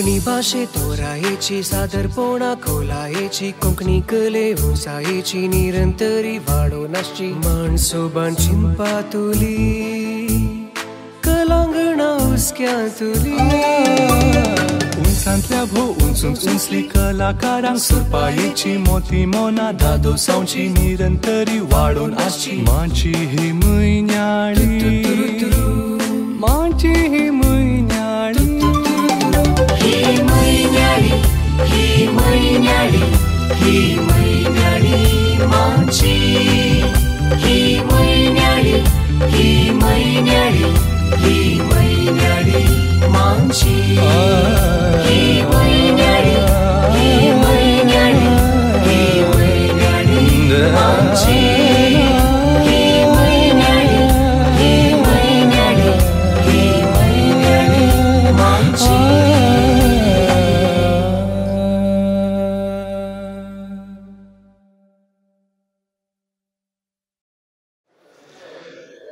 कोंकणी भाशे तोरायेची सादरपणा खोलायेची कोंकणी कले उंचायेची निरंतरी वाडोवन आसची माणसोबान चिंतपा तुली कलांगणा हुस्क्यांतुली उंचांतल्या भो उंचून उंचली कलाकारांक सुरपायेची मोती मोना दादोसांवची निरंतरी वाडोवन आसची मांची ही म्हयन्याळी मांची ही म्हयन्याळी ही म्हयन्याळी ही म्हयन्याळी ही म्हयन्याळी मांची ही म्हयन्याळी ही म्हयन्याळी ही म्हयन्याळी मांची ही म्हयन्याळी ही म्हयन्याळी ही म्हयन्याळी मांची ही म्हयन्याळी ही म्हयन्याळी ही म्हयन्याळी मांची.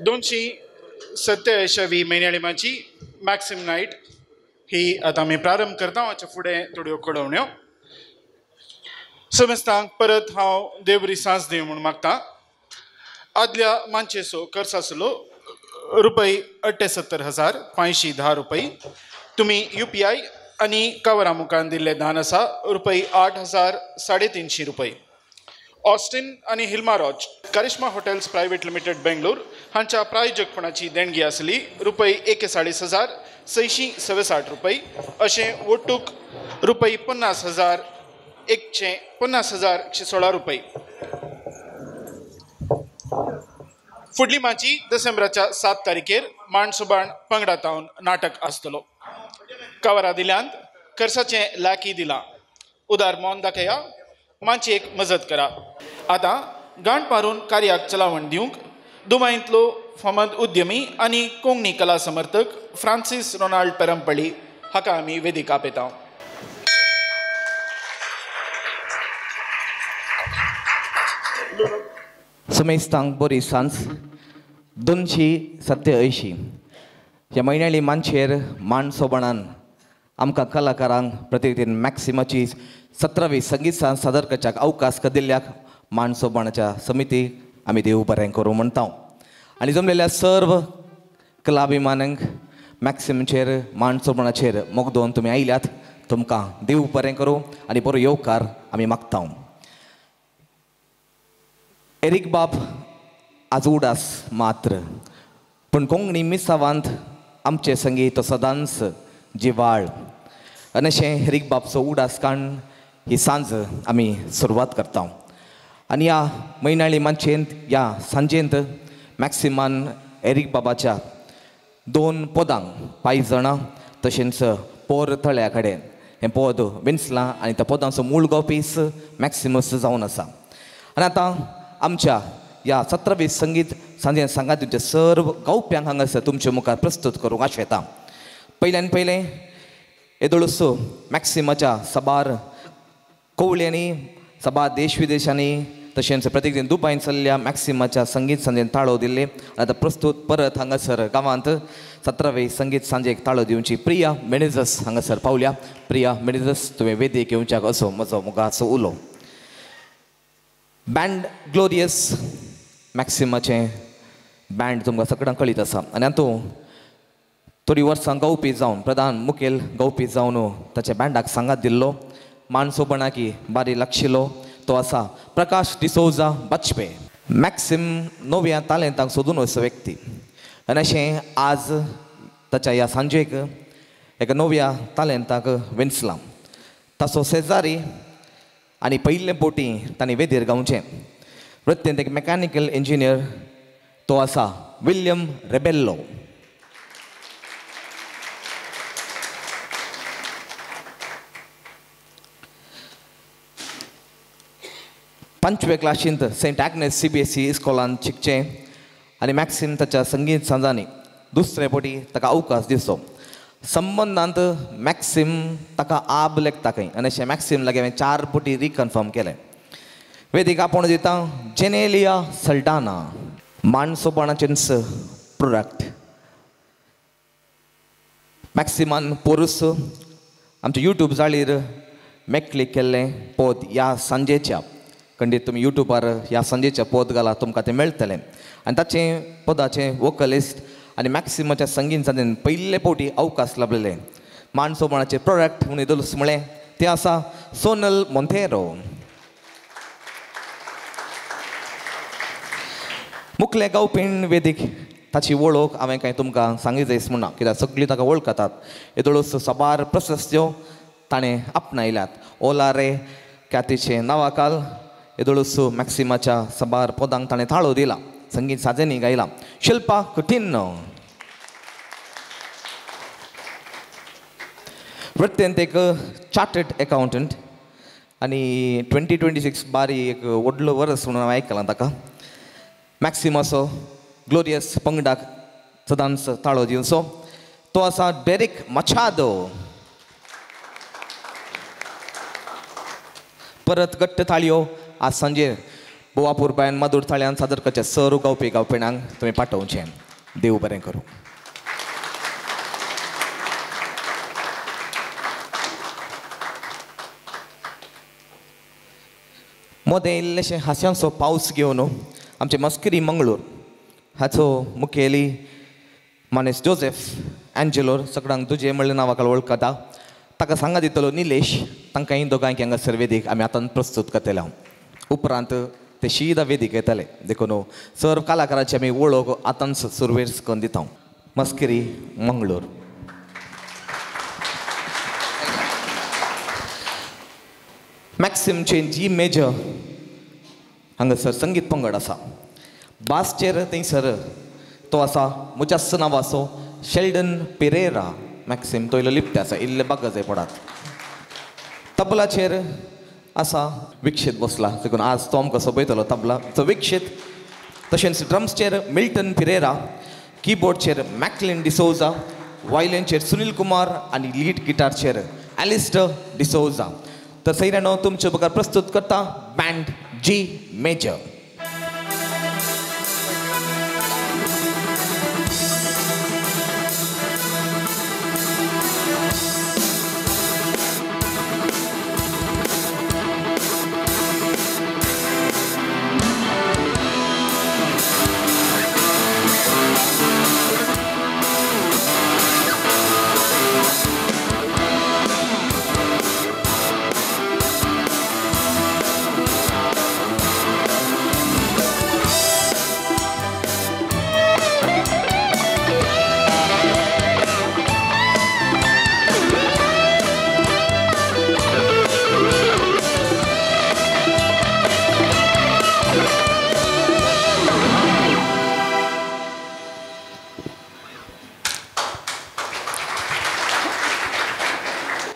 दोनशी सत्यायशावी म्हयन्याळी माची मॅक्सिम नायट ही आतां आमी प्रारंभ करता. हाच्या फुडें थोड्यो कळोवण्यो. समेस्तांक परत हांव देवरी सांज दी म्हूण मागता. आदल्या मानचेचो खर्च आसलो रुपय 78,510 रुपय. तुमी UPI आनी कवरा मुखान दिल्लें दान आसा रुपय 8,350 रुपय. ऑस्टिन आनी Hilma Roach Karishma hotels private limited Bengaluru हांच्या प्रायोजकपणाची देणगी आसली रुपय 41,666 रुपय. अशें ओटूक रुपय 50,116 रुपय. फुडली माची डिसेंबराच्या 7 तारखेर माणसुबाण पंगडा तावन नाटक आसतलो. कवरा दिल्यांत खर्चाचें लाकी दिलां. उदार मोन दाखया, मांची एक मजत करा. आतां गांठ मारून कार्याक चलावण दिवंक दुबायंतलो फामाद उद्यमी आनी कोंकणी कला समर्थक फ्रांसीस रोनाल्ड पेरंपळी हाका आमी वेदिका आपयता. समेस्तांक बरी सांज. 287 ह्या म्हयन्याळी मानशेर माणसोबणान आमकां कलाकारांक प्रतिदिन मॅक्सिमाची 17वी संगीत सांज सादर करच्याक अवकाश दिल्ल्याक माणसोबाणाच्या समितीक आमी देव बरें करूं म्हणटा. आनी जमलेल्या सर्व कलाभिमानांक मॅक्सिमचेर माणसोबणाचेर मोगदोन तुमी आयल्यात, तुमकां देव बरें करूं आनी बरो येवकार आमी मागता. एरीक बाब आज उडास मात्र, पूण कोंकणी मिसावांत आमचें संगीत तो सदांच जिवाळ. आनी अशें एरीक बाबचो उडास काण ही सांज आमी सुरवात करता. आनी ह्या म्हयन्याळी मानशेंत ह्या सांजेंत मॅक्सिमान एरीक बाबाच्या 2 पदांक पांयजणां तशेंच पोर तळ्या कडेन हें पद विंचलां आनी त्या पदांचो मूळ गावपीस मॅक्सिमस जावन आसा. आनी आतां आमच्या ह्या 17वी संगीत सांजे सांगात तुमच्या सर्व गावप्यांक हांगासर तुमचे मुखार प्रस्तुत करूंक आशेता. पयल्यान पयलें येदोळसो मॅक्सिमाच्या साबार कोवळ्यांनी साबार देश विदेशांनी तशेंच प्रतिदिन दुबायन चल्ल्या मॅक्सिमाच्या संगीत सांजेन ताळो दिल्ले. आतां प्रस्तुत परत हांगासर गांवांत 17वे संगीत सांजेक ताळो दिवची प्रिया मेनेजस हांगासर पावल्या. प्रिया मेनेजस, तुवें वेदीक येवच्याक असो म्हजो मुखाचो उलो. बँड ग्लोरियस मॅक्सिमाचें बँड तुमकां सगळ्यांक कळीत आसा. आनी हातूंत थोडीं वर्सां गावपी जावन प्रधान मुखेल गावपी जावन ताच्या बँडाक सांगात दिल्लो मानसोपणाकी बारी लागशिल्लो तो आसा प्रकाश डिसोजा बाजपे. मॅक्सिम नव्या तालेंतांक सोदून वचचो व्यक्ती आनी अशें आज ताच्या ह्या सांजेक एका नव्या तालेंताक विंचलां. ताचो शेजारी आनी पयले बोटी तांणी वेदीर गावचें वृत्तेंत एक मॅकॅनिकल इंजिनियर तो आसा विल्यम रेबेल्लो. पांचवे क्लासींत सेंट आग्नेस CBSE इस्कॉलांत शिकचें आनी मॅक्सिम ताच्या संगीत सांजांनी दुसरे पटी ताका अवकाश दिसो. संबंदांत मॅक्सिम ताका आब लेखता खंय आनी अशें मॅक्सिम लागीं हांवें 4 पटी रिकन्फर्म केलें. वेदीक आपोवणें दिता जेनेलिया सल्टाना. माणसोपणाचेंच प्रोडक्ट मॅक्सिमान पोरूस आमच्या यूट्यूब जाळीर मेकली केल्लें पद ह्या सांजेच्या खंडीत तुमी यूट्यूबार ह्या सांजेच्या पद घाला तुमकां तें मेळटलें. आनी ताचें पदाचें वोकलिस्ट आनी मॅक्सिमाच्या संगीत सांजेन पयले फावटी अवकाश लाभलेले माणसोपणाचें प्रोडक्ट म्हणून येदोळूच म्हळें तें आसा सोनल मोंतेरो. मुखले गावपीण वेदीक ताची वळख हांवें कांय तुमकां सांगी जायस म्हणना कित्याक सगळीं ताका वळखतात. येदोळूच साबार प्रशस्त्यो ताणें आपणायल्यात. ओला रे ख्यातीचें नांवाखाल येदोळूच मॅक्सिमाच्या साबार पदांक ताणें थाळो दिला, संगीत साजेंनी गायला. शिल्पा कुटिन्हो वृत्तेंत एक चार्टर्ड एकाउंटंट आनी 2026 बारी एक व्हडलो वर्स म्हणून हांवें आयकलां ताका. मॅक्सिमाचो ग्लोरियस पंगडाक सदांच ताळो दिवचो तो आसा डेरिक मचादो. परत घट्ट ताळयो आज सांजे बोवापूर बायन मधुर ताळयान सादर करचे सर गावपी गावपिणांक तुमी पाठोवचें. देव बरें करूं. मोदें इल्लेशें हांश्यांचो पावस घेवन आमचे मस्करी मंगळूर हाचो मुखेली मानेस जोसेफ एंजेलोर सगळ्यांक तुजे म्हणले नांवाक वळखता ताका सांगा दितलो निलेश. तांकां ही दोगांयक हांगासर वेदीक आमी आतां प्रस्तूत करतले. उपरांत ते शीदा वेदीक येतले देखून सर्व कलाकाराची आमी वळख आतांच सुरवेर करून दिता. मस्करी मंगळूर. मॅक्सिमचे जी मेजर हांगासर संगीत पंगड आसा. बासचेर थंयसर तो आसा मुजास्स नांवाचो शेल्डन पिरेरा. मॅक्सिम तो इल्लो लिप्ट आसा, इल्ले बागज पडात. तबलाचेर आसा विक्षीत बसला देखून आज तो आमकां सोबयतलो तबला तो विक्षीत. तशेंच ड्रम्सचेर मिल्टन पिरेरा, किबोर्डचेर मॅकलिन डिसोजा, वायलनचेर सुनील कुमार आनी लीड गिटारचेर एलिस्टर डिसोजा. तर सैरानो तुमचे मुखार प्रस्तूत करता बँड जी मेजर.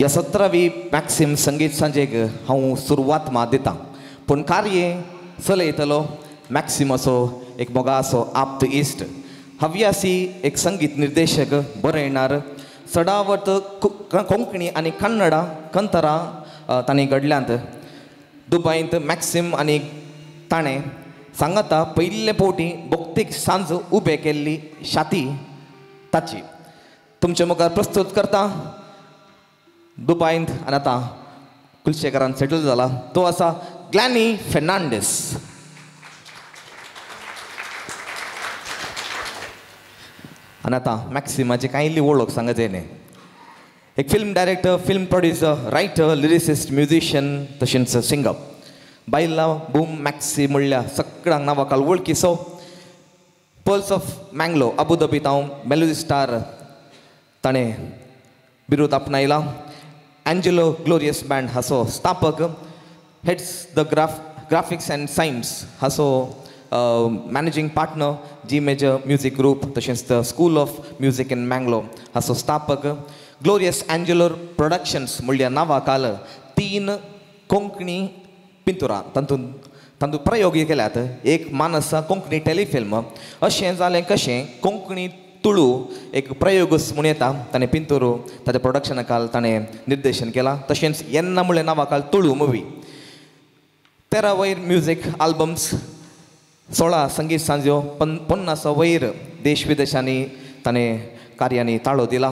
ह्या 17वी मॅक्सिम संगीत सांजेक हांव सुरवात मात दितां पूण कार्य चलयतलो मॅक्सिमाचो एक मोगाचो आप्त इश्ट हव्यासी एक संगीत निर्देशक बरयणार सडावत कोंकणी आनी कन्नडा कंतरां तांणी घडल्यांत. दुबायंत मॅक्सिम आनी ताणें सांगाता पयले फावटी भौतीक सांज उबे केल्ली शाती ताची तुमचे मुखार प्रस्तूत करता. दुबायंत आनी आतां कुलशेखरान सेटल जाला तो आसा ग्लॅनी फेर्नांडीस. आनी आतां मॅक्सिमाची कांय इल्ली वळख सांगत येयलें. एक film director, film producer, writer, lyricist, musician तशेंच सिंगर. बायला बूम मॅक्सी म्हणल्या सगळ्यांक नांवाखाल वळखीचो. पर्ल्स ऑफ मँगलो अबुधाबीत हांव मेलोडी स्टार ताणें बिरूद आपणायला. एंजेलो ग्लोरियस बँड हाचो स्थापक, heads the graphics and science हाचो managing partner, G major music group तशेंच the school of music in Mangalore हाचो स्थापक. ग्लोरियस एंजेलो प्रोडक्शन्स म्हणल्या नांवाखाल 3 कोंकणी पिंतुरां तातूंत तातूंत प्रयोग केल्यात. एक मानसा कोंकणी टेलिफिल्म अशें जालें कशें कोंकणी तुळू एक प्रयोगूच म्हूण येता ताणें पिंतुरू ताच्या प्रोडक्शना खाल ताणें निर्देशन केलां. तशेंच येन्ना म्हणलें नांवा खाल तुळू मुवी. 13 वयर म्युजीक आल्बम्स, 16 संगीत सांज्यो, 50 वयर देश विदेशांनी ताणें कार्यांनी ताळो दिला.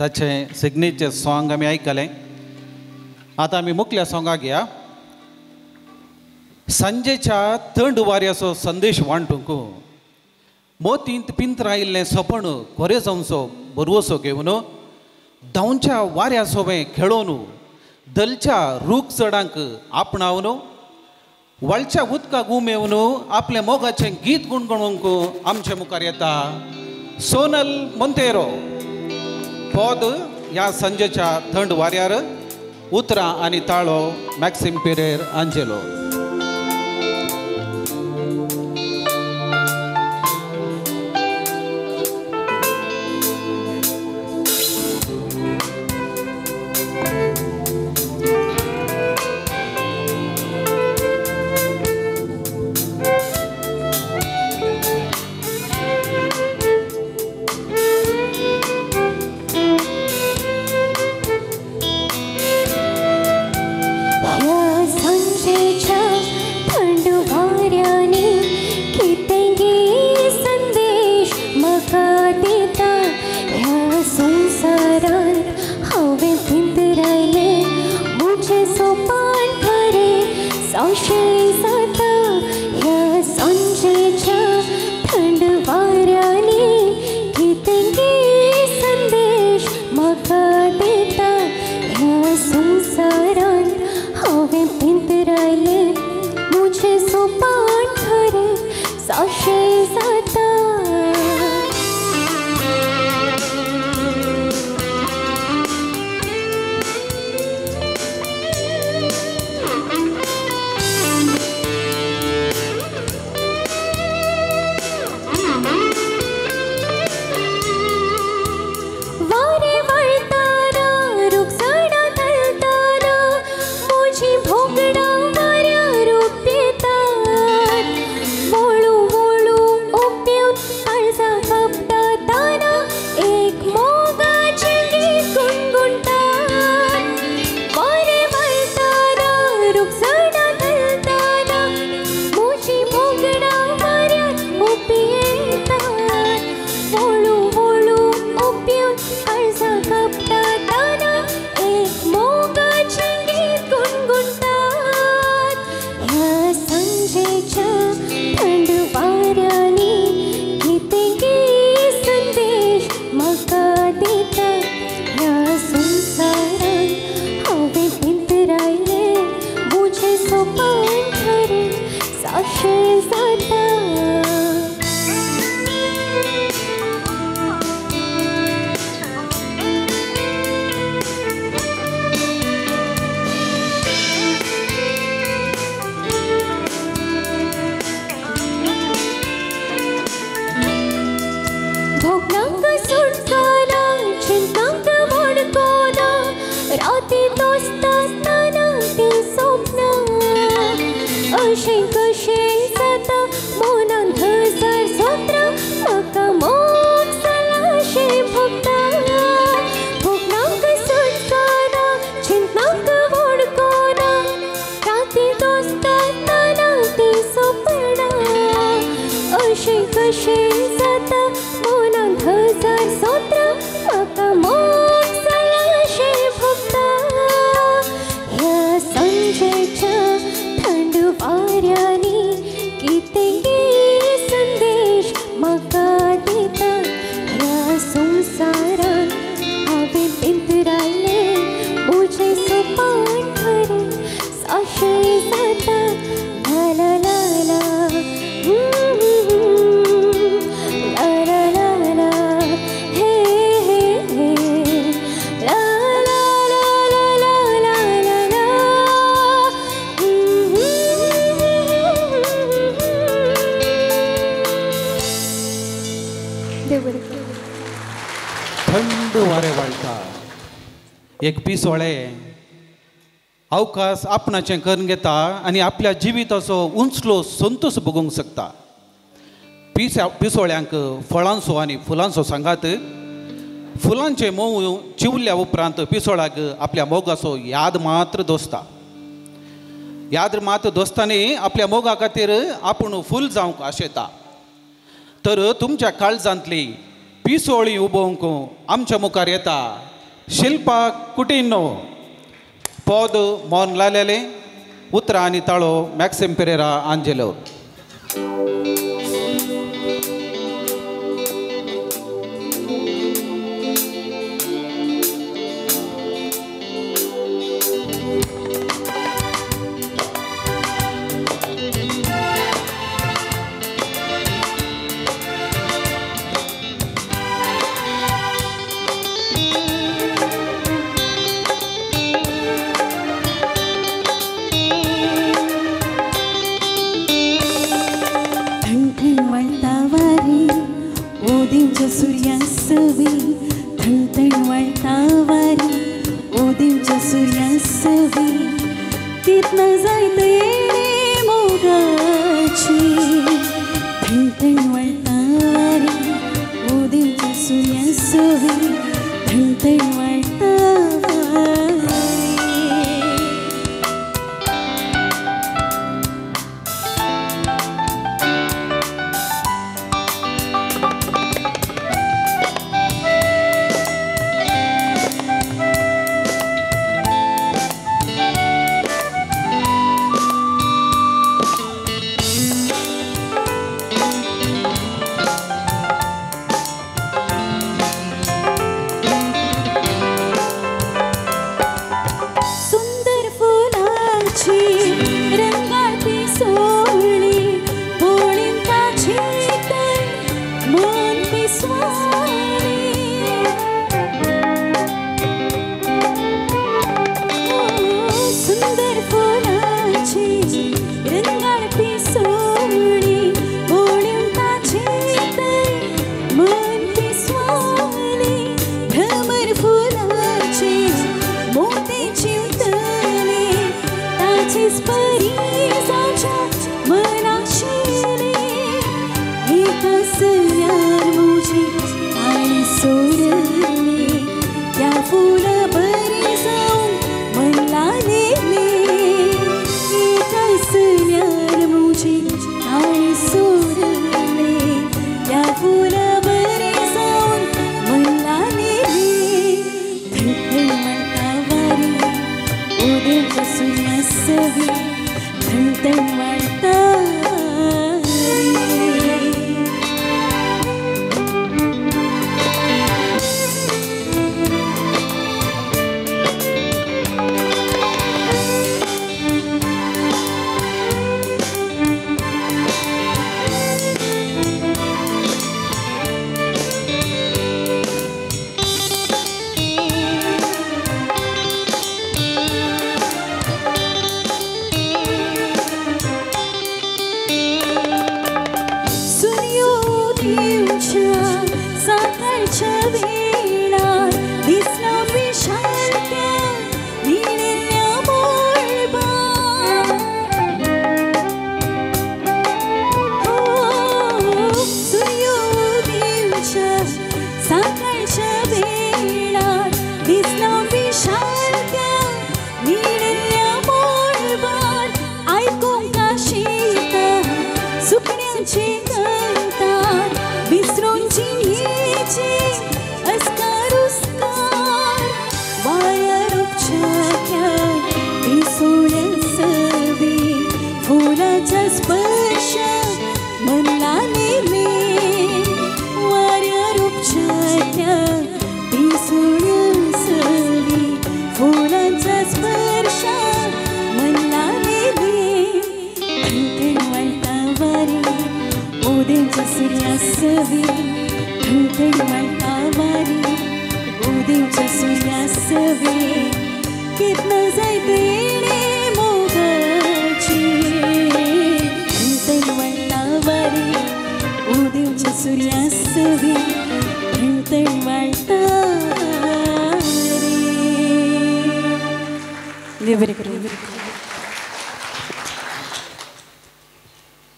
ताचें सिग्नेचर सॉंग आमी आयकलें. आतां आमी मुखल्या सॉंगाक या. सांजेच्या थंड वाऱ्याचो संदेश वांटूंक मोतींत पिंत्रायिल्लें सपन खरें जावचो बरवसो घेवन धांवच्या वाऱ्या सोबें खेळोवन दलच्या रूख चडांक आपणावन वळच्या उदकाक उमेवन आपल्या मोगाचें गीत गुणगुणूंक आमचे मुखार येता सोनल मोंतेरो. पद ह्या सांजेच्या थंड वाऱ्यार, उतरां आनी ताळो मॅक्सिम पेरेर आंजेलो. थंड वारें वाळटा, एक पिसोळें अवकाश आपणाचें करून घेता आनी आपल्या जिविताचो उंचलो संतोष भोगूंक शकता. पिसोळ्यांक फळांचो आनी फुलांचो सांगात, फुलांचे मोव चिवल्या उपरांत पिसोळ्याक आपल्या मोगाचो याद मात्र दोसता. याद मात्र दोस्तांनी आपल्या मोगा खातीर आपूण फूल जावंक आशेता. तर तुमच्या काळजांतली पिसोळी उबोवंक आमच्या मुखार येता शिल्पा कुटिनो पद मोहन लालेले उतरां आनी ताळो मॅक्सिम पेरेरा आंजेलो.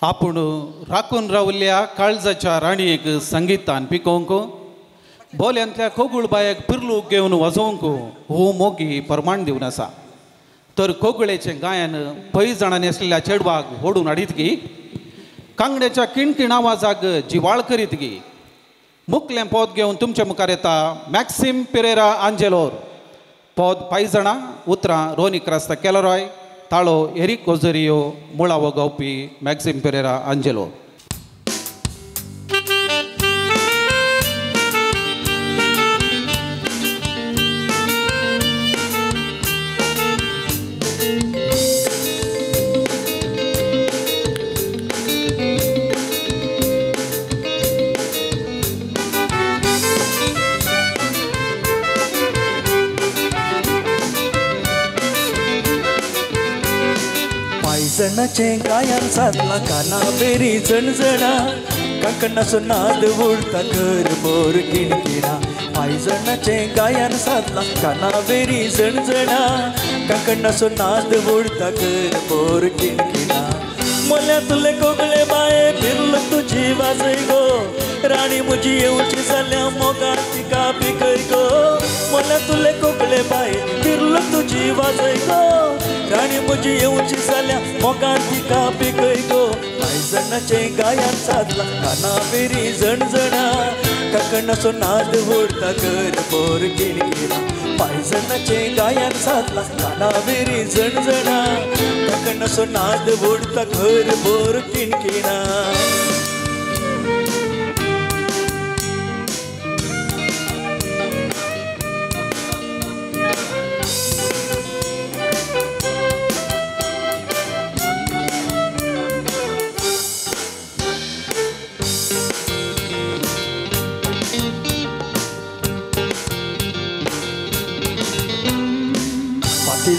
आपूण राखून रावल्ल्या काळजाच्या राणयेक संगीतान पिकोवंक बोल्यांतल्या कोगुळबायक पिर्लूक घेवन वाजोवंक हो मोगी प्रमाण दिवन आसा. तर कोगळेचें गायन पै जाणांनी आसलेल्या चेडवाक ओडून हाडीत गी, कांगड्याच्या किणकिण आवाजाक जिवाळ करीत गी, मुखलें पद घेवन तुमच्या मुखार येता मॅक्सिम पिरेरा आंजेलोर. पद पायजणां, उतरां रोनी क्रास्ता केलरॉय, ताळो एरिक ओझरियो, मुळावो गावपी मॅक्सिम पिरेरा आंजेलो. पायजणाचें गायन सादला काना बेरी झणझणा, कांकणाचो नाद उडता घर भर किणकिणा. पायजणाचें गायन सादला काना बेरी झणझणा, कांकणाचो नाद उडता घर भर किणकिणा. मोल्या तुले कोगळे बाये फिरलो तुजी वाजय गो, राणी म्हजी येवची जाल्या मोगान तिका पिकय गो. मोल्या तुले कोगळे बाये फिरलो तुजी वाजय गो, राणी म्हजी येवची जाल्या मोगान तिका पिकय गो. पायजणाचें गायन सादला काना बेरी झणझणा, कांकणाचो नाद उडता घर भर किणकिणा. पायजणाचें गायन सादला काना बेरी झणझणा, कांकणाचो नाद उडता घर भर किणकिणा.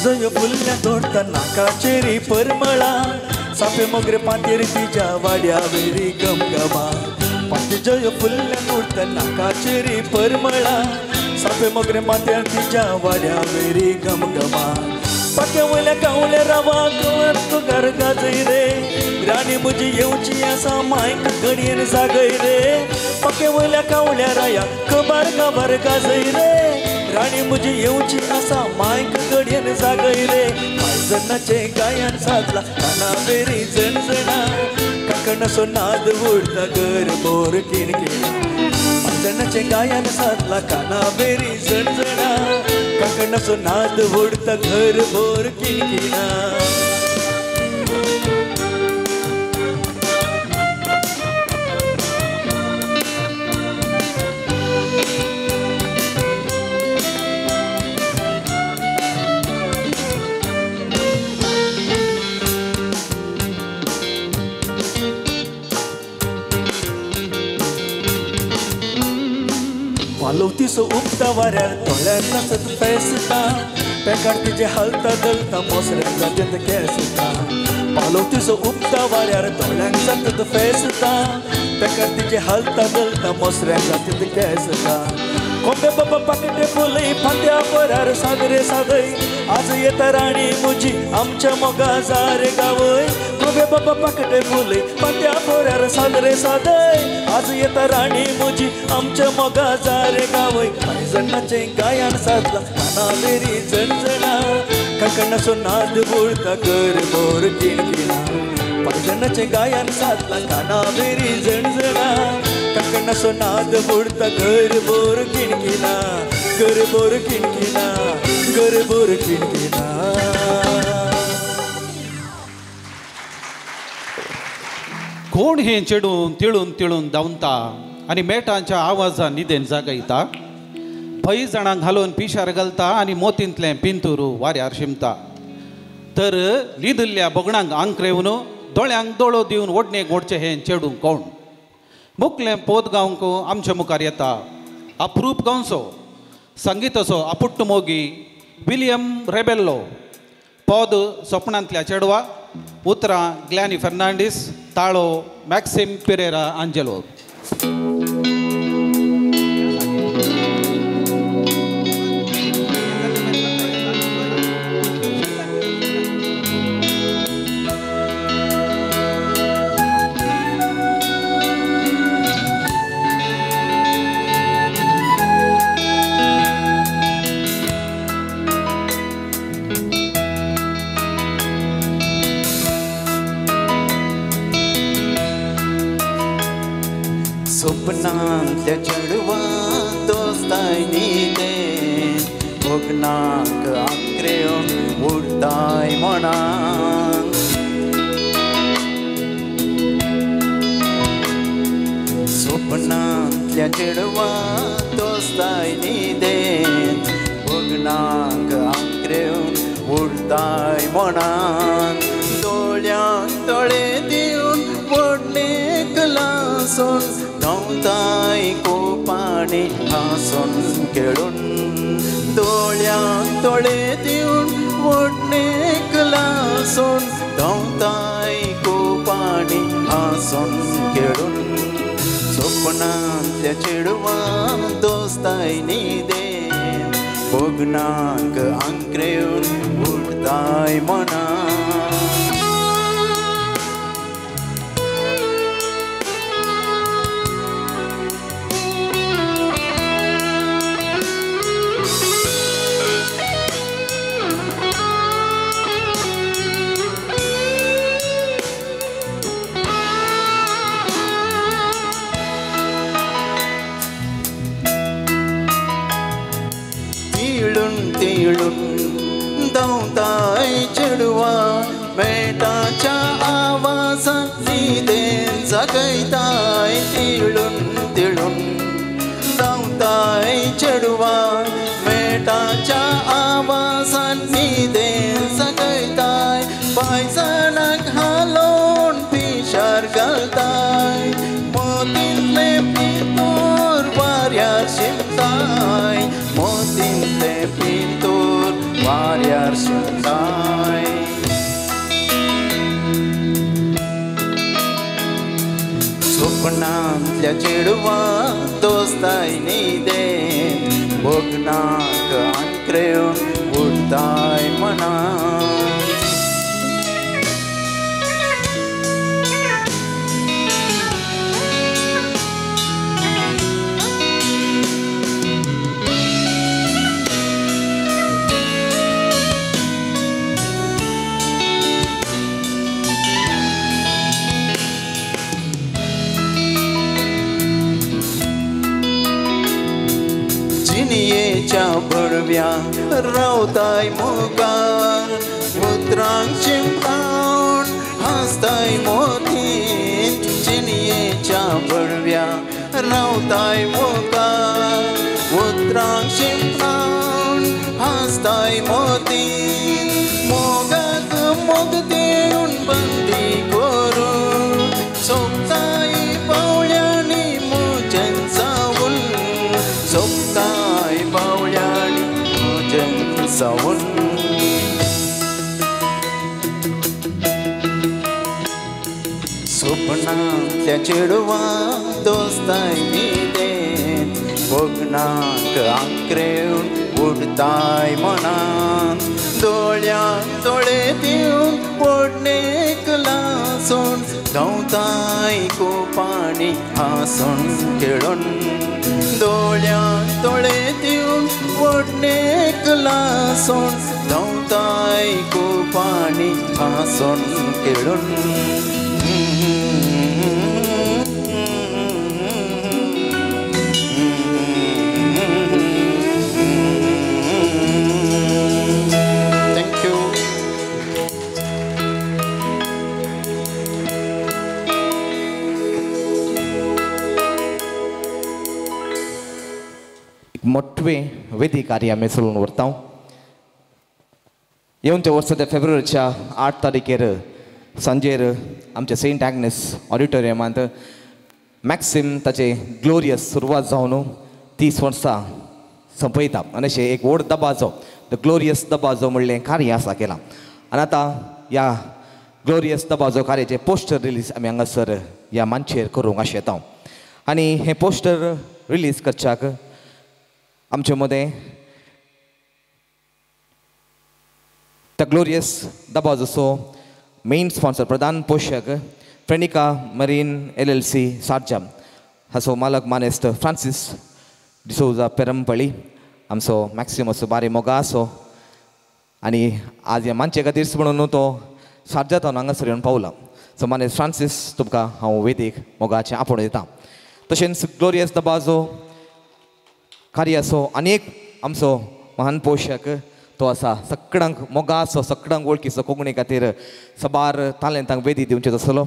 जयो फुल्ल्या तोडता नाकाचेरी परमळा, सापे मोगरे पातेर तिच्या वाड्या वेरी गमगमा. पाती जयो फुल्ल्या तोडता नाकाचेरी परमळा, सापे मोगरे मातेर तिच्या वाड्या वेरी गमगमा. पाक्या वयल्या कावल्या रावा कवर तुकार गाजय रे, राणी म्हजी येवची आसा मायक घडयेन जागय रे. पाक्या वयल्या कावल्या राया कबार कबार गाजय रे, राणी म्हजी येवची आसा मायक घडयेन जागय रे. पायजणाचें गायन सादला काना बेरी झणझणा, कांकणाचो नाद उडता घर भर किणकिणा. पायजणाचें गायन सादला काना बेरी झणझणा, कांकणाचो नाद उडता घर भर किणकिणा. पालवतीसो उपता वाऱ्यार दोळ्यार नाचत फेसता, पेकार तिजे हालता दलता मोसऱ्याक जात्यात केसता. पालवतीसो उपता वाऱ्यार दोळ्यांक जातत फेसता, पेकार तिजे हालता दलता मोसऱ्याक जात्यात केसता. कोंबे बाबा पाकटे फुलय फांत्या परार सादरे सादय, आज येता राणी म्हजी आमच्या मोगा जारे गावय. कोंबे बाबा पाकटे फुलय फांत्या परार सादरे सादय, आज येता राणी म्हजी आमच्या मोगा जारे गावय. पायजणाचें गायन सादला काना बेरी झणझणा, कांकणाचो नाद उडता घर भर किणकिणा. पायजणाचें गायन सादला काना बेरी झणझणा, कांकणाचो नाद उडता घर भर किणकिणा, घर भर किणकिणा, घर भर किणकिणा. कोण हें चेडून तिळून तिळून धांवता आनी मेटांच्या आवाजान निदेन जागयता, पै जाणांक घालून पिशार घालता आनी मोतींतलें पिंतूर वाऱ्यार शिमता. तर लिदिल्ल्या बोगणांक आंकरेवन दोळ्यांक दोळो दिवन ओडणेक ओडचें हें चेडूं कोण? मुखलें पोत गावंक आमच्या मुखार येता अप्रूप गांवचो संगीताचो आपुट्ट मोगी विलियम रेबेल्लो. पद सपनांतल्या चेडवा, उतरां ग्लॅनी फर्नांडीस, ताळो मॅक्सिम पिरेरा आंजेलो. सपनांतल्या चेडवा दोस्ताय न्हिदे भोगनाक आंकरेवन उरताय मनान. सपनांतल्या चेडवा दोस्ताय न्हिदेन भोगनाक आंकरेवन उरताय मनान. दोळ्यांक दोळे दिवन व्हडलेक लासून धांवताय कोपाणी हांसून खेळून. दोळ्यांक दोळे दिवन व्हडलेक लासून धांवताय कोपाणी हांसून खेळून. सपनांतल्या चेडवा दोस्ताय न्हिदेन भोगनाक आंकरेवन उरताय मनान. धांवताय चेडवा मेटाच्या आवाजान न्हिदेन जागयताय. तिळून तिळून धांवताय चेडवा मेटाच्या आवाजान न्हिदेन जागयताय. पांयजणाक हालोवन पिशार घालताय मोतींतले पिंतूर वाऱ्यार शिंपताय. मोतींतले पिंतूर वाऱ्यार शिंपताय. सपनांतल्या चेडवा दोस्ताय न्हिदेन भोगनाक आंकरेवन उरताय मनान. जिणयेच्या बडव्या रावताय मुखार उतरांक शिंपडावन हांसताय मोतीन. जिणयेच्या बडव्या रावताय मुखार उतरांक शिंपडावन हांसताय मोतीन. मोगाक मोग दिवन बंदी करून सोंपताय पावळ्यांनी म्हजें जावन. सोंपताय पावळ्यांनी म्हजें जावन. सपनांतल्या चेडवा दोस्ताय न्हिदेन भोगनाक आंकरेवन उरताय मनान. दोळ्यांक दोळे दिवन व्हडलेक लासून धांवताय कोपाणी हांसून खेळून. दोळ्यांक दोळे दिवन व्हडलेक लासून धांवताय कोपाणी हांसून खेळून. मोटवे वेदी कार्य आमी चलोवन व्हरता. येवच्या वर्सा त्या फेब्रुवारीच्या 8 तारखेर सांजेर आमच्या सेंट एग्नेस ऑडिटोरियमांत मॅक्सिम ताचे ग्लोरियस सुरवात जावन 30 वर्सां सोंपयता आनी अशें एक व्हड दबाजो the glorious दबाजो म्हणलें कार्य आसा केलां. आनी आतां ह्या ग्लोरियस दबाजो कार्याचें पोस्टर रिलीज आमी हांगासर ह्या मांचयेर करूंक आशेता. आनी हें पोस्टर रिलीज करच्याक आमचे मदें the glorious दबाजोचो main sponsor प्रधान पोशक फ्रेनिका मरीन LLC Sharjah हाचो मालक मानेस्त फ्रांसीस डिसोजा पेरंपळी आमचो मॅक्सिमसो बारी मोगा आसो आनी आज ह्या मानचे खातीर म्हणून तो शारजा तावन हांगासर येवन पावला. सो मानेस्त फ्रांसीस तुमकां हांव वेदीक मोगाचें आपोवणें दिता. तशेंच ग्लोरियस दबाजो कार्याचो आनी एक आमचो महान पोशक तो आसा सगळ्यांक मोगाचो सगळ्यांक वळखीचो कोंकणी खातीर सबार तालेंतांक वेदी दिवचें आसलो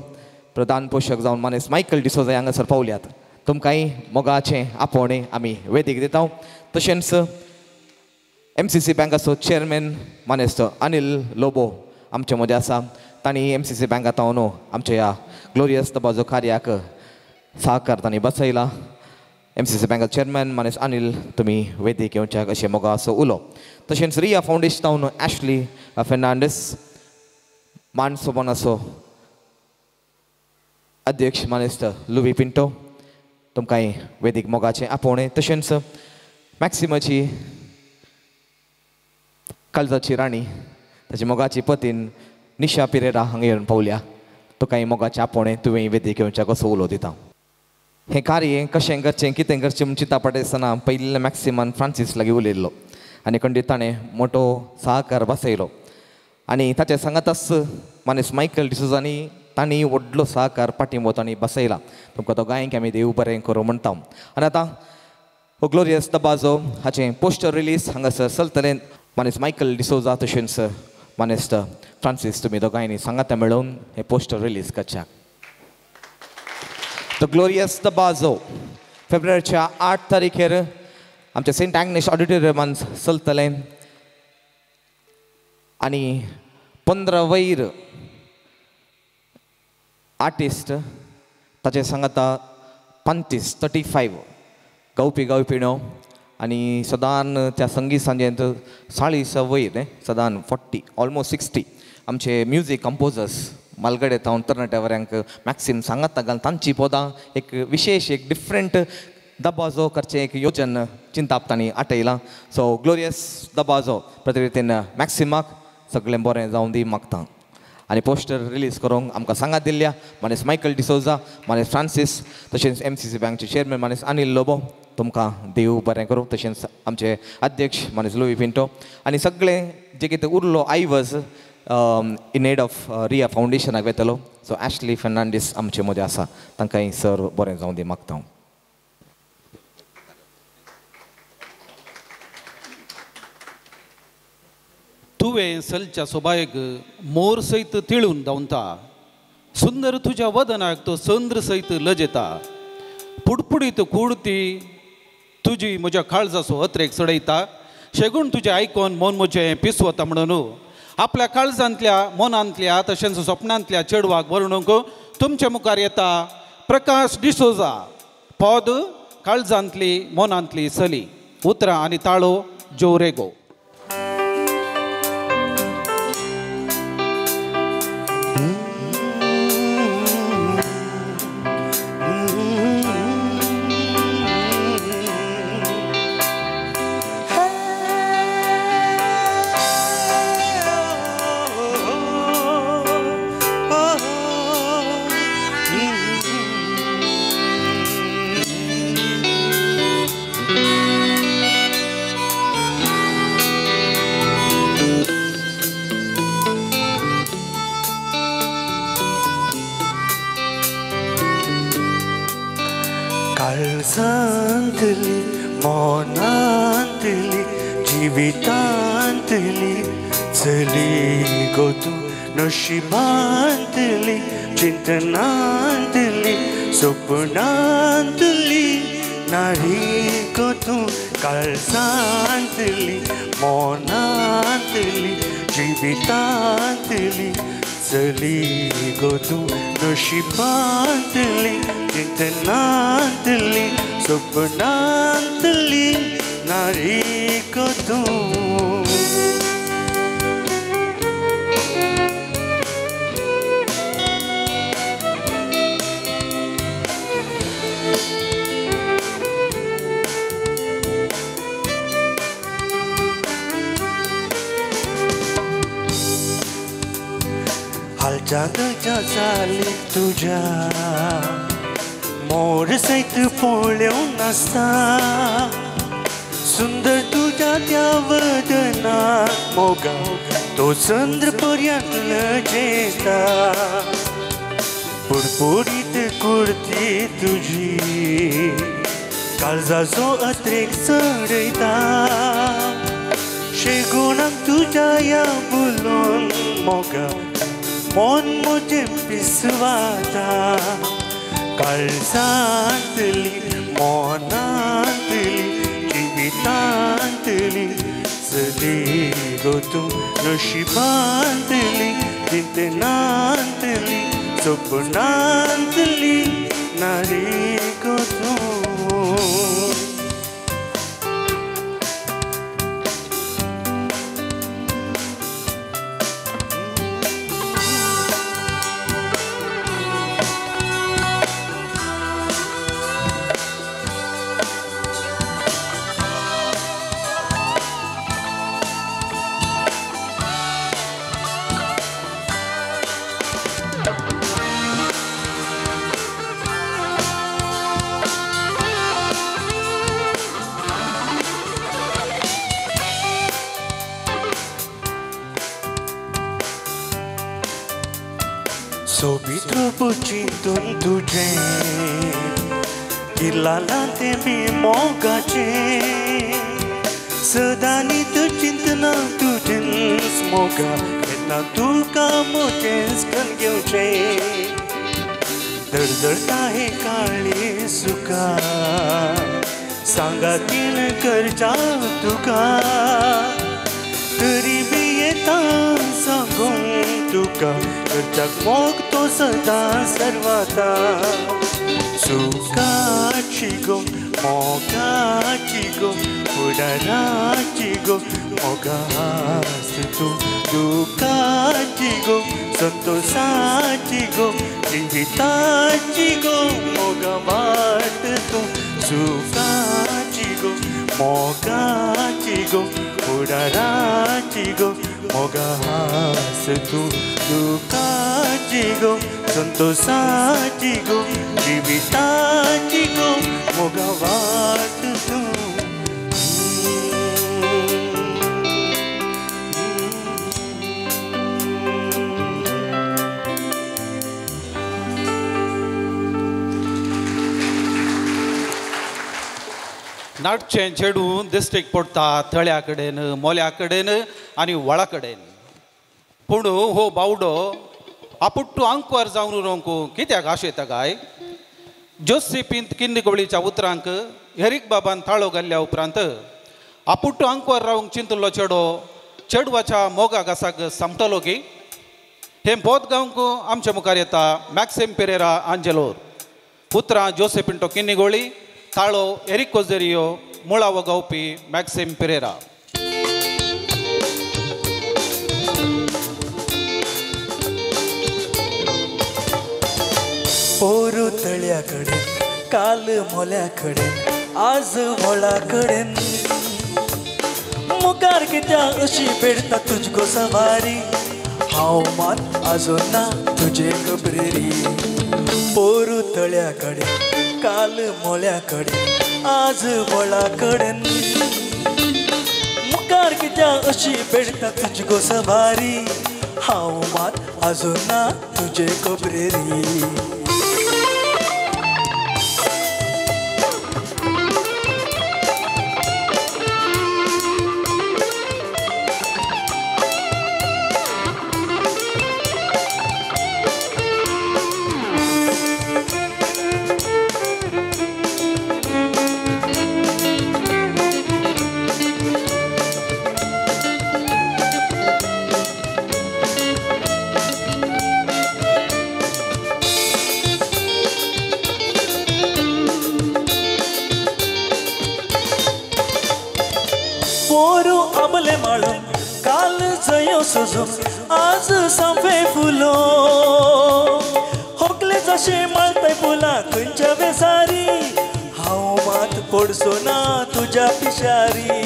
प्रधान पोशक जावन मानेस मायकल डिसोजा हांगासर पावल्यात. तुमकांय मोगाचें आपोवणें आमी वेदीक दिता. तशेंच MCC बँकाचो चेअरमॅन मानेस्त अनिल लोबो आमचे मदें आसा. तांणी MCC बँकांत आमच्या ह्या ग्लोरियस दबाजो कार्याक सहकार तांणी बसयला. MCC बँकाचो चेअरमॅन मानेस्त अनिल तुमी वेदीक येवच्याक अशें मोगाचो उलो. तशेंच रिया फावंडेशनान एशली फेर्नांडीस मान सोबनाचो अध्यक्ष मानेस्त लुवी पिंटो तुमकांय वेदीक मोगाचें आपोवणें. तशेंच मॅक्सिमाची काळजाची राणी ताची मोगाची पतीन निशा पिरेरा हांगा येवन पावल्या. तुकाय मोगाचें आपोवणें तुवें वेदीक येवच्याक असो उलो दिता. हें कार्य कशें करचें कितें करचें म्हूण चिंता पडटा आसतना पयलीं मॅक्सिमान फ्रांसीस लागीं उलयल्लो आनी खंडीत ताणें मोटो सहकार बसयलो आनी ताचे सांगाताच मानेस मायकल डिसोजांनी तांणी व्हडलो सहकार पाठिंबो तांणी बसयला. तुमकां दोगांयक आमी देव बरें करूं म्हणटा. आनी आतां हो ग्लोरियस दबाजो हाचें पोस्टर रिलीज हांगासर चलतलें. मानेस मायकल डिसोजा तशेंच मानेस्त फ्रांसीस तुमी दोगांयनी सांगाता मेळोवन हें पोस्टर रिलीज करच्याक. The glorious दबाजो फेब्रुवारीच्या 8 तारखेर आमच्या सेंट एग्नेस ऑडिटोरियमान चलतलें आनी 15 वयर आर्टिस्ट ताचे सांगाता 35 35 गावपी गावपिणो आनी सदान त्या संगीत सांजेंत 40 वयर सदान 40 ऑलमोस्ट 60 आमचे म्युजीक कंपोजर्स मालगडे थावन तरणाट्या वऱ्यांक मॅक्सिम सांगाता घालून तांची पदां एक विशेश एक डिफरंट दबाजो करचें एक योजन चिंताप तांणी आटयलां. सो ग्लोरियस दबाजो प्रतिरितीन मॅक्सिमाक सगळें बरें जावन दी मागता. आनी पोस्टर रिलीज करूंक आमकां सांगात दिल्ल्या मानेस मायकल डिसोजा मानेस फ्रांसीस तशेंच MCC बँकचे चेअरमॅन मानेस अनिल लोबो तुमकां देव बरें करूं. तशेंच आमचे अध्यक्ष मानेस लुवी पिंटो आनी सगळे जे कितें उरलो आयवज इन एड ऑफ रिया फावंडेशनाक वेतलो. सो एशली फेर्नांडीस आमचे मदें आसा तांकांय सर बरें जावं दी मागता. तुवें सलच्या सोबायक मोर सयत तिळून धांवता सुंदर तुज्या वदनाक तो चंद्र सयत लजेता पुडपुडीत कुडती तुजी म्हज्या काळजाचो अत्रेक चडयता शेगूण तुजें आयकोन मन म्हजें पिसवता म्हणून आपल्या काळजांतल्या मनांतल्या तशेंच सपनांतल्या चेडवाक वर्णूंक तुमच्या मुखार येता प्रकाश डिसोजा. पद काळजांतली मनांतली चली. उतरां आनी ताळो जोरेगो. काळजांतली मनांतली जिवितांतली चली गो तूं नशिबांतली चिंतनांतली सपनांतली नारी गो तूं काळजांतली मनांतली जिवितांतली चली गो तूं नशिबांतली चिंतनांतली सपनांतली नारी गो तूं. हालच्या तुज्या चालीक तुज्या मोर सयत पळोवंक नासता सुंदर तुज्या त्या वदनाक मोगा तो चंद्र पर्यंत लजेता. पुडपुडीत कुर्ती तुजी काळजाचो अत्रेक चडयता शेगुणाक तुज्या ह्या बुलोन मोगा मन म्हजें पिसवाता काळजांतली मनांतली जिवितांतली चली गो तूं नशिबांतली चिंतनांतली सपनांतली नारी गो तूं. सोबीत रूप चिंतून तुजें किल्लालां तें बी मोगाचें सदांनीत चिंतना तुजेंच मोगा केन्ना तुका म्हजेंच कन्न घेवचें धडधडटा हें काळीज सुखा सांगातीन करच्या तुका तरी बी येता सांगूंक तुका करच्याक मोग तो सदां सर्वाता सुखाची गो मोगाची गो फुडाराची गो मोगास तूं दुखाची गो संतोषाची गो जिविताची गो मोगा वाट तूं सुखाची गो मोगाची गो फुडाराची गो मोगास तूं दुखाची गो संतोषाची गो जिविताची गो मोगा वाट तूं. नाटचें चेडूं दिश्टीक पडटा तळ्या कडेन मोल्या कडेन आनी व्हाळा कडेन पूण हो बावडो आपुट्टू आंकवार जावन उरोवंक कित्याक आशेता काय? जोसेपींत किन्नगोळीच्या उतरांक हेरीक बाबान ताळो घाल्ल्या उपरांत आपुट्टू आंकवार रावंक चिंतलो चेडो चेडवाच्या मोगा घासाक सामटलो की हें बोध गावंक आमच्या मुखार येता मॅक्सिम पेरेरा आंजेलोर. उतरां जोसेपिंटो किन्निगोळी, ताळो एरिक कोजेरियो, मुळावो गावपी मॅक्सिम पेरेरा. पोरू तळ्या कडेन काल मोल्या कडेन आज व्हळा कडेन मुखार कित्या अशी पेडटा तुजको सवारी हांव मात आजून ना तुजे खबरेरी. पोरू तळ्या कडेन काल मोल्या कडेन आज व्हळा कडेन मुखार कित्या अशी पेडटा तुजको सवारी हांव मात आजून ना तुजे खबरेरी. आज सांपे फुलो होकले जशे माळताय फुलां खंयच्या वेसारी हांव मात पडसो ना तुज्या पिशारी.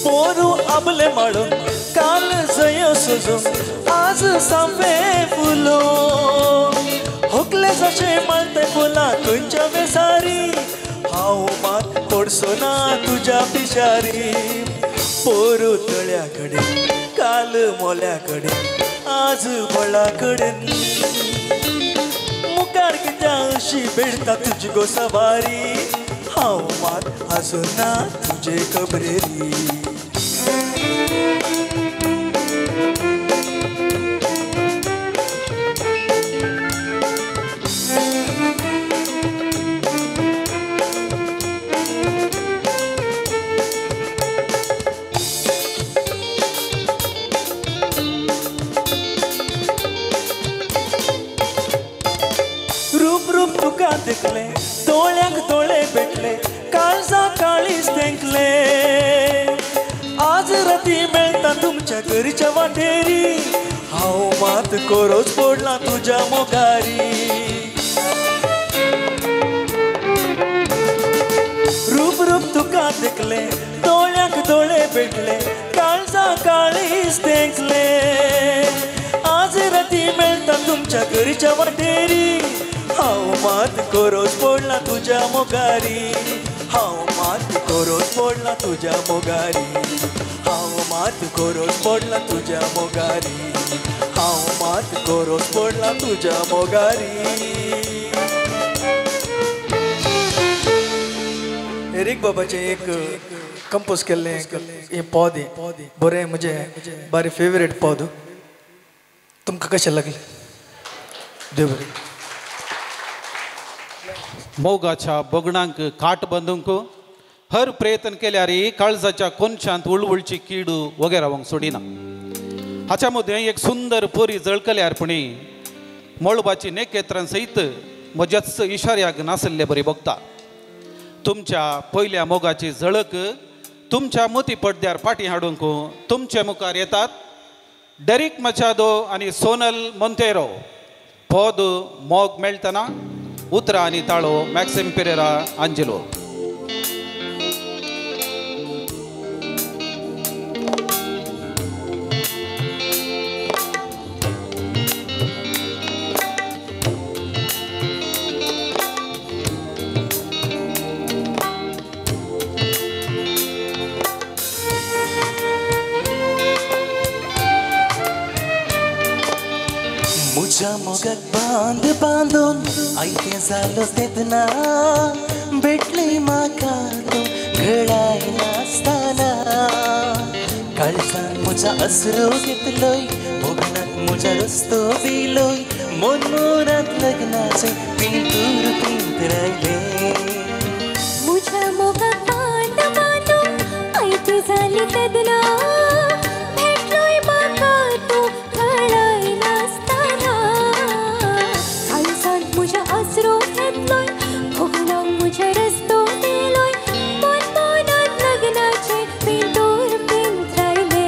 पोरू आबले माळून काल जयो सजून आज सांपे फुलो होकले जशे माळताय फुलां खंयच्या वेसारी हांव मात पडसो ना तुज्या पिशारी. पोरू तळ्या कडेन काल मोल्या कडेन आज बळा कडेन मुखार कित्या अशी बेडता तुजी गो सवारी हांव मात आसूं ना तुजे खबरेरी. देखले दोळ्यांक दोळे भेटले काळजा काळीज तेंकले आज राती मेळटा तुमच्या घरच्या वाटेरी हांव मात कोरोच पडला तुज्या मोगारी. रूप रूप तुका देखले दोळ्यांक दोळे भेटले काळजा काळीज तेंकले आज राती मेळटा तुमच्या घरच्या वाटेरी हांव मात कोरोच पडला तुज्या मोगारी हांव मात कोरोच पडला तुज्या मोगारी हांव मात कोरोच पडला तुज्या मोगारी हांव मात कोरोच पडला तुज्या मोगारी. एरीक बाबाचें एक कंपोज केल्लें हें पद बरें म्हजें बरें फेवरेट पद. तुमकां कशें लागलें? देव बरें. मोगाच्या बगणांक काट बांदूंक हर प्रयत्न केल्यार काळजाच्या कोनशांत उळवळची कीड वगैरे रावंक सोडिना. हाच्या मदें एक सुंदर पोरी जळकल्यार पुणी मळबाची नेकेत्रां सयत म्हज्याच इशाऱ्याक नासल्ले बरी बघता. तुमच्या पयल्या मोगाची झळक तुमच्या मोती पडद्यार फाटीं हाडूंक तुमचे मुखार येतात डेरिक मचादो आनी सोनल मोंतेरो. पद मोग मेळटना उतरां आनी ताळो मॅक्सिम पेरेरा आंजेलो. मुझ्या मोगाक बांद बांदून आयतें जालो तेन्ना भेटली म्हाका तूं घडायनासतना काळजान म्हज्या आसरो घेतलोय भोगणाक म्हज्या रस्तो दिलोय मनमोनांत लग्नाचें पिंतूर पिंतरायलें. मुझ्या मोगाक बांद बांदून आयतें जालें तेन्ना भेटलोय म्हाका तूं घडायनासतना काळजान म्हज्या आसरो घेतलोय भोगणाक म्हज्या रस्तो दिलोय मनमोनांत लग्नाचें पिंतूर पिंतरायलें.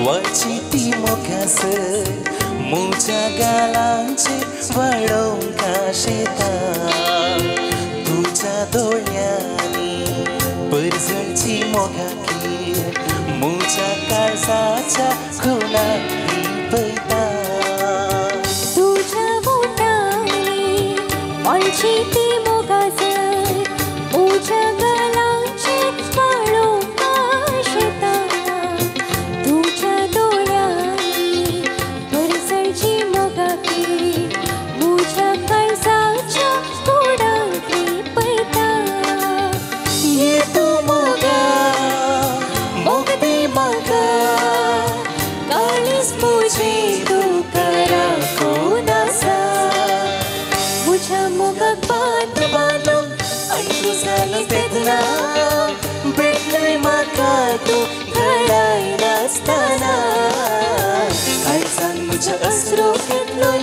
वाची ती मोगास मुझ्या गालांचे वळोवंक शेता तुज्या दोळ्यांनी परजळची मोगाकीर मुझ्या काळजाच्या खुणाक पयता. तुज्या बोटांनी वळची ती मोगास मुझ्या गालांचे वळोवंक शेता तुझ्या दोळ्यांनी परजळची मोगाकीर मुझ्या काळजाच्या कुडांतली पयता. ये तूं मोगा मोग दी म्हाका काळीज म्हजें तुका राखून आसा. मुझ्या मोगाक बांद बांदून आयतें जालें तेन्ना भेटलय म्हाका तूं घडायनासतना काळजान म्हज्या आसरो घेतलोय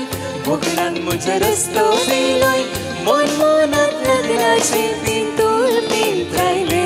भोगणान म्हज्या रस्तो दिलोय मनमोनांत लग्नाचें पिंतूर पिंतरायलें.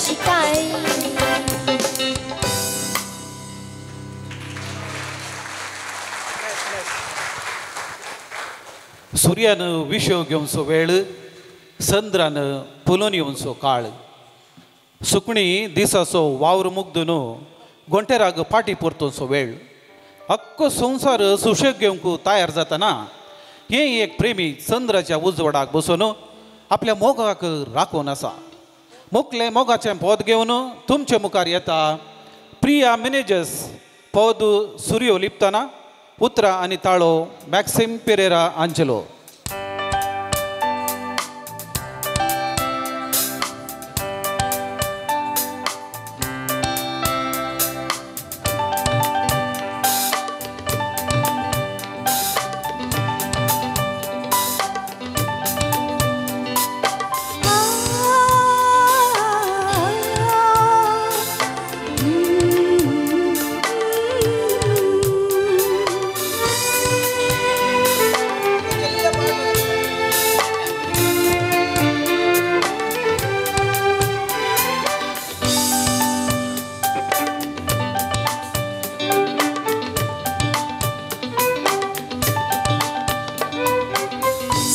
आवशिकाय. सूर्यान विशो घेवचो वेळ, चंद्रान फुलून येवचो काळ, सुकणी दिसाचो वावर मुग्दून गोंटेराक पाटी परतोवचो वेळ, अख्खो संवसार सुशेग घेवंक तयार जाताना हे एक प्रेमी चंद्राच्या उजवाडाक बसून आपल्या मोगाक राखून आसा. मोगले मोगाचें पद घेवन तुमचे मुखार येता प्रिया मिनेजस. पद सुर्यो लिपतना, उतरां आनी ताळो मॅक्सिम पेरेरा आंजेलो.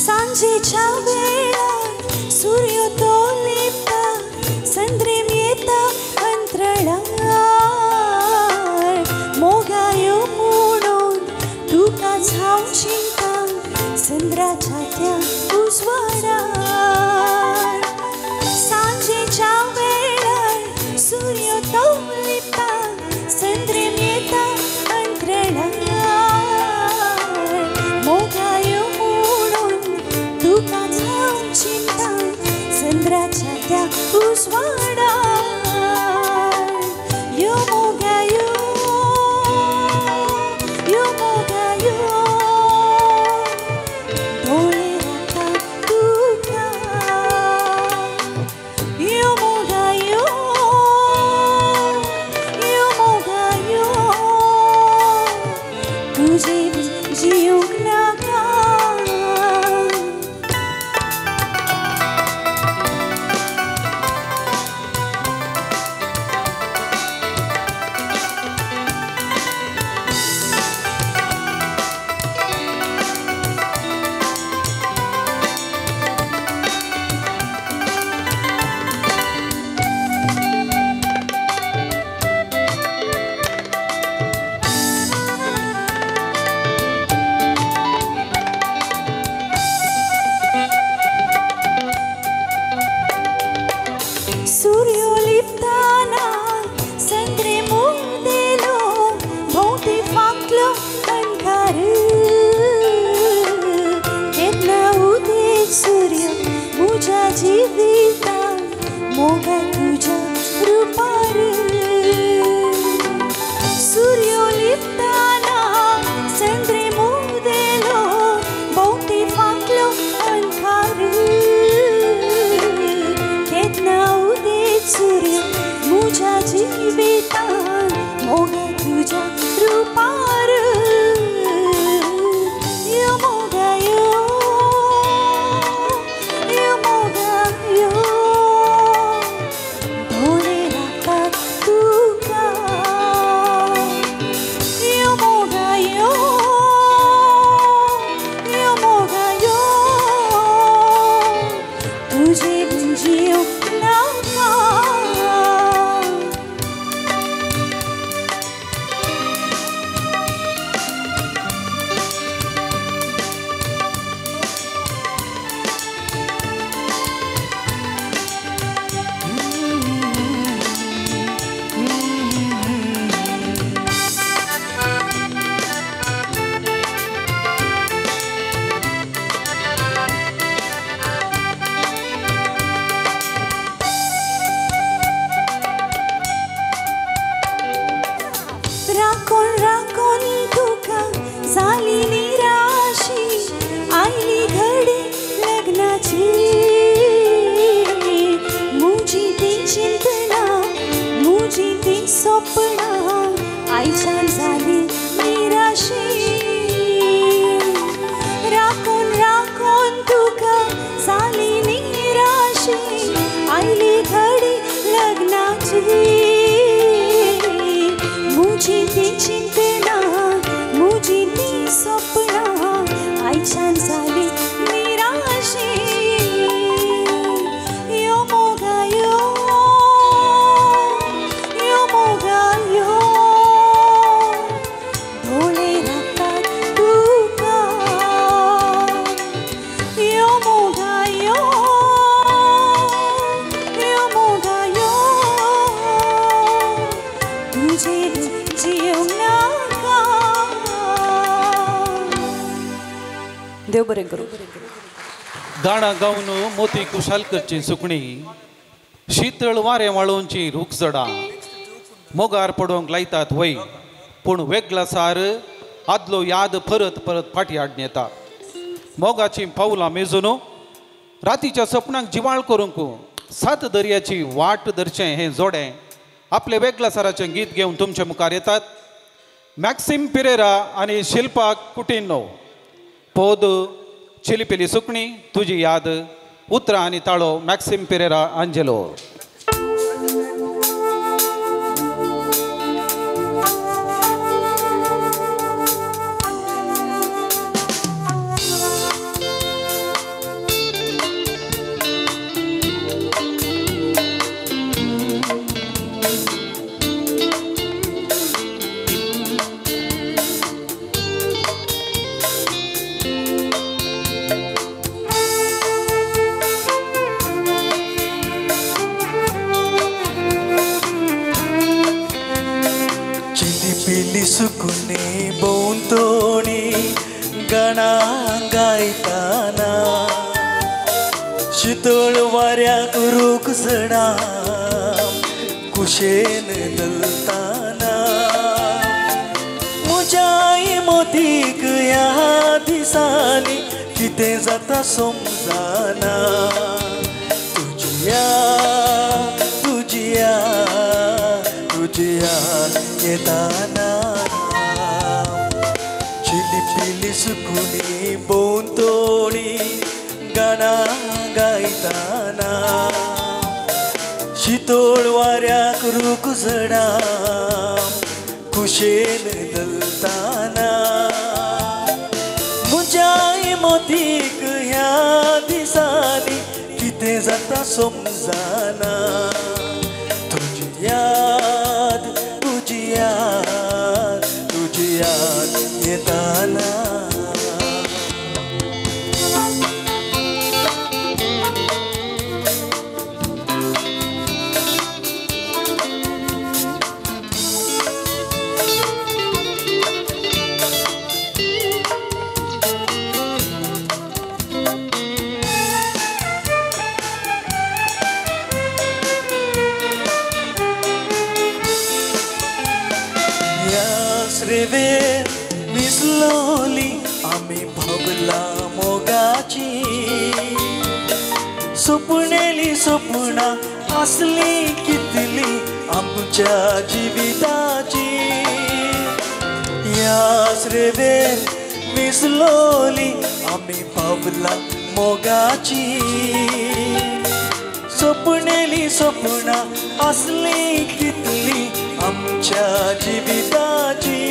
सांजेच्या वेळार सूर्य तो लिपता, संद्रेम येता अंतराळार, मोगायो म्हणून तुकाच हांव चिंता, चंद्राच्या त्या उजवाडार. सांजेच्या वेळार सूर्य तो लिपता, संद्रेम येता अंतराळार, मोगायो तुकाच हांव चिंता, चंद्राच्या त्या उजवाडार. यो मोगायो, यो मोगायो, दोळे राखता तुका. यो मोगायो, यो मोगायो, तुजे जिवंक नाका. सूर्य लिपताना संद्रे मुदेलो, भोंवती फांकलो अंधार, केन्ना उदेत सूर्य म्हज्या जिवितान, मोगा तुज्या रुपार. सूर्य लिपताना संद्रे मुदेलो, भोंवती फांकलो अंधार, केन्ना सूर्य म्हज्या जिवितान, मोगा तुज्या रुपार. यो मोगायो, यो मोगायो, दोळे राखतात तुका. यो मोगायो, यो मोगायो, तुजे जिवंक नाका. राखून राखून तुका जाली निराशी, आयली घडी लग्नाची, म्हजी ती चिंतना, म्हजी ती सपनां आयच्यान जाली निराशी. राखून राखून तुका जाली निराशी, आयली घडी लग्नाची. देव बरें करूं. गाणा गावन मोती कुशाल करची सुकणी, शितळ वारें वाळोवची रूख जडां मोगार पडोवंक लायतात वय, पूण वेगळा सार आदलो याद परत परत फाटी हाडून येता. मोगाचीं पावलां मेजून रातीच्या सपनाक जिवाळ करूंक सात दर्याची वाट धरचें हें जोडें आपले वेगळा साराचें गीत घेवन तुमचे मुखार येतात. मॅक्सिम पिरेरा आनी शिल्पा कुटिन्हो. पोद चिलिपिली सुकणी तुजी याद. उतरां आनी ताळो मॅक्सिम पिरेरा आंजेलो. सुकुनी भोंवतणी गाणा गायताना, शितळ वाऱ्याक रूख झडां कुशेन धलताना, म्हज्या मोतीक ह्या दिसांनी कितें जाता समजना. तुजी याद तुजी याद तुजी याद येताना, चिलिपिली सुकुनी भोंवतणी गाणा गायताना, शितोळ वाऱ्याक रूख झडां कुशेन धलताना, म्हज्या मोतीक ह्या दिसांनी कितें जाता समजना. तुजी याद तुजी याद तुजी याद येताना. मिसलोली आमी भोगला मोगाची, सुपणेली सपनां आसली कितली आमच्या जिविताची. ह्या श्रेवेर मिसलोली आमी पावला मोगाची, सपनेली सपनां आसली कितली आमच्या जिविताची.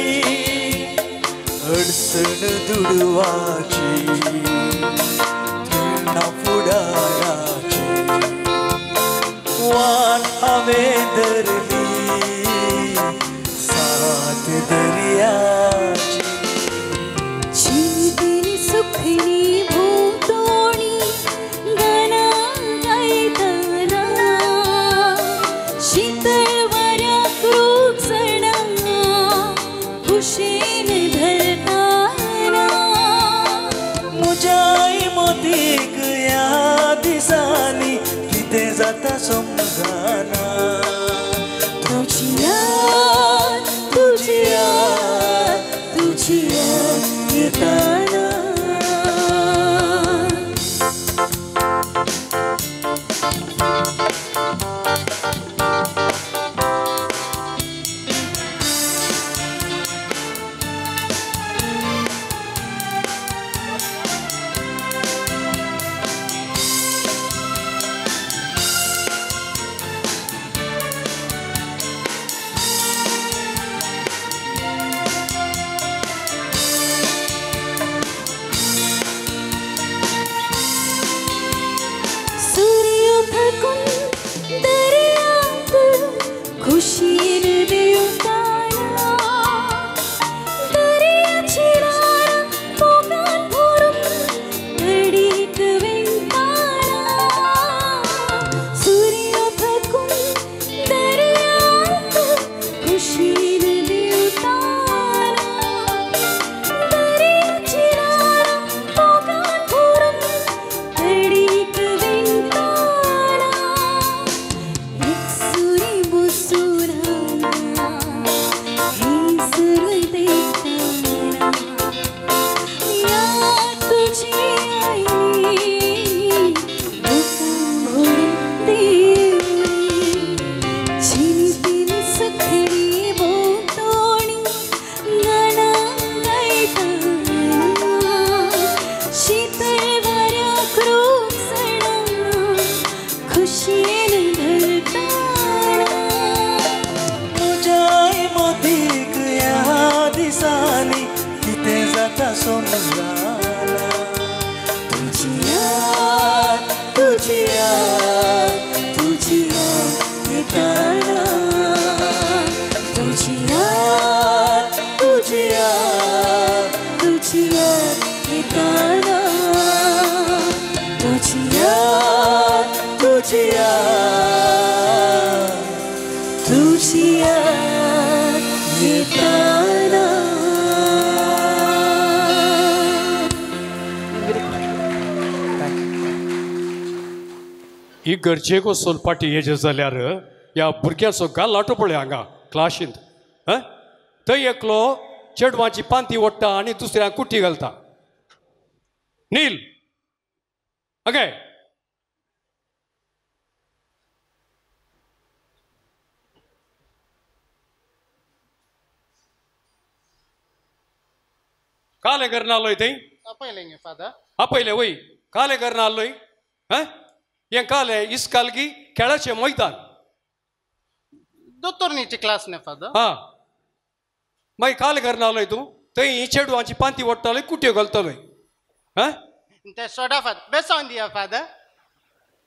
अडचण दुडवाची प्रेरणा फुडाराची, वाट हांवें धरली सात दर्याची. चिलिपिली सुकणी भोंवतणी गाणा गायताना, शितळ वाऱ्याक रूख झडां कुशेन धरताना, म्हज्या मोतीक ह्या दिसांनी कितें जाता समजना. तुजी याद तुजी याद तुजी याद येताना. कातीन धरताना म्हज्या मोतीक ह्या दिसांनी कितें जाता समजना तुजी याद तुजी याद तुजी याद येताना तुजी याद तुजी याद तुजी याद येताना तुजी याद तुजी याद तुजी याद येताना. ही गरजेक सोलपाटी येजे जाल्यार ह्या भुरग्याचो गालाटो पळय हांगा क्लाशींत थंय एकलो चेडवाची पांती ओडटा आनी दुसऱ्या कुटी घालता. नील अगे काले करना आलोय थंय आपयलें फादर आपयलें वय काले करना आलोय हें काले इस्काल की खेळाचें मैदान दोतोरणीची क्लास न्ही फादर. हां मागीर काल करना आलोय तूं थंय ही चेडवांची पांती ओडटालोय कुट्यो घालतालोय. हां ते सोडा फादर बेसावन दिया फादर.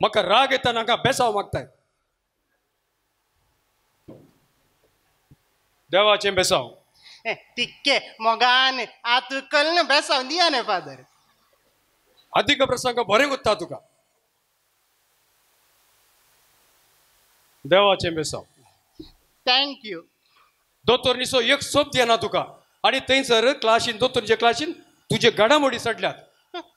म्हाका राग येता नाका बेसांव मागताय देवाचें बेसांव तिक्के मोगान आतू कल्न बेसावन दिया न्ही फादर. अधिक प्रसंग बरें गुत्ता तुका देवाचें बेसांव. Thank you. दोतोरनीचो एक सोप दिना तुका आनी थंयसर क्लासीन दोतोरच्या क्लासीन तुजे घडामोडी सडल्यात.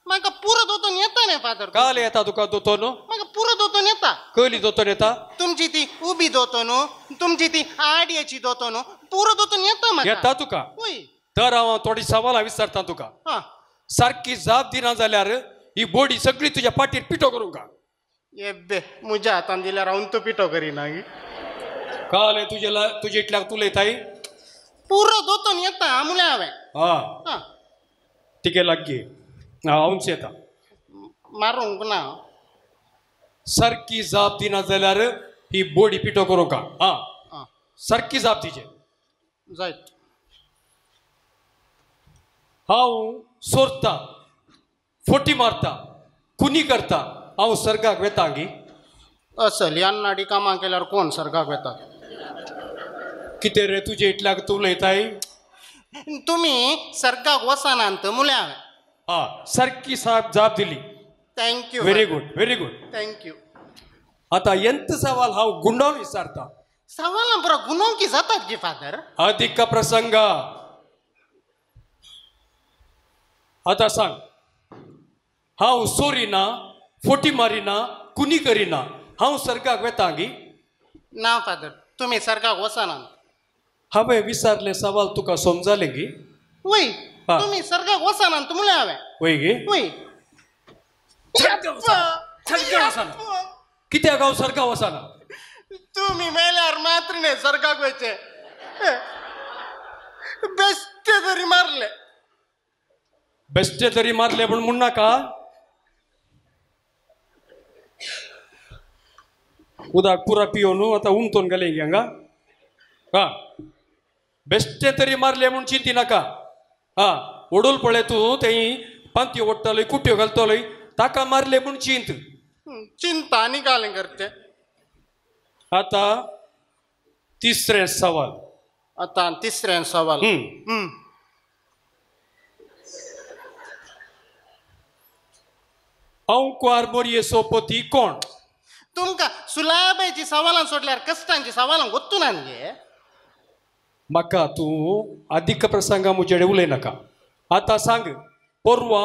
म्हाका पुरो दोतोन येता न्ही फादर. काल येता तुका दोतोर? म्हाका पुरो दोतोन येता. कली दोतोर येता? तुमची ती उबी दोतोन तुमची ती आडयेची दोतोन पुरो दोतोन येता म्हाका. येता तुका? तर हांव थोडी सवालां विचारता तुका. सारकी जाप दिना जाल्यार ही बोडी सगळी तुज्या पाटीर पिठो करूंक. येबे म्हज्या हातान दिल्यार हांव तो पिठो करिना. काल तुजे तुजे इतल्याक तूं उलयताय पुरो दोतोन येता म्हणलें हांवें. हां तिगे लागीं हांवच येता मारूंक ना. सारकी जाप दिना जाल्यार ही बोडी पिठो करूंक. हां सारकी जाप दिचे जायत. हांव सोरता फोटी मारता कुनी करता हांव सर्गाक वेता गी? असल ह्या कामां केल्यार कोण सर्गाक वेता? कितें रे तुजे इतल्याक तूं उलयताय? तुमी सर्गाक वचनात म्हणलें हांवें. हां सारकी साहेब जाप दिली. Thank you. Very good very good. Thank you. आतां यंत सवाल हांव गुंडावन विचारता. सवालां बरो गुणोवकी जातात गी फादर. अधिक प्रसंग आतां सांग हांव सोरिना फोटी मारिना कुनी करिना हांव सर्गाक वेता गी? ना फादर तुमी सर्गाक वचनात. हांवें विचारलें सवाल तुका समजालें गी? वय तुमी सर्गाक वचनात म्हणलें हांवें. वय गी? वय. कित्याक हांव सर्गाक वचना? तुमी मेल्यार मात्र न्ही सर्गाक वयचें. बेश्टे तरी मारले. बेश्टे तरी मारले म्हूण म्हणनाका. उदक पुरा पियोन आतां उमतोन गेलें हांगा. हां बेश्टे तरी मारले म्हूण चिंती नाका. हां ओडूल पळय तूं थंय पांतयो ओडटालोय कुट्यो घालतलोय ताका मारले म्हूण चिंत. चिंता आनी कालें करचें. आतां तिसरें सवाल. आतां तिसरें सवाल. अंकुआर मोरयेचो पती कोण? तुमकां सुलाबायची सवालां सोडल्यार कश्टांची सवालां गोत्तू ना गे. म्हाका तूं अधिक प्रसंगा म्हजे उलय नाका. आतां सांग पोरवा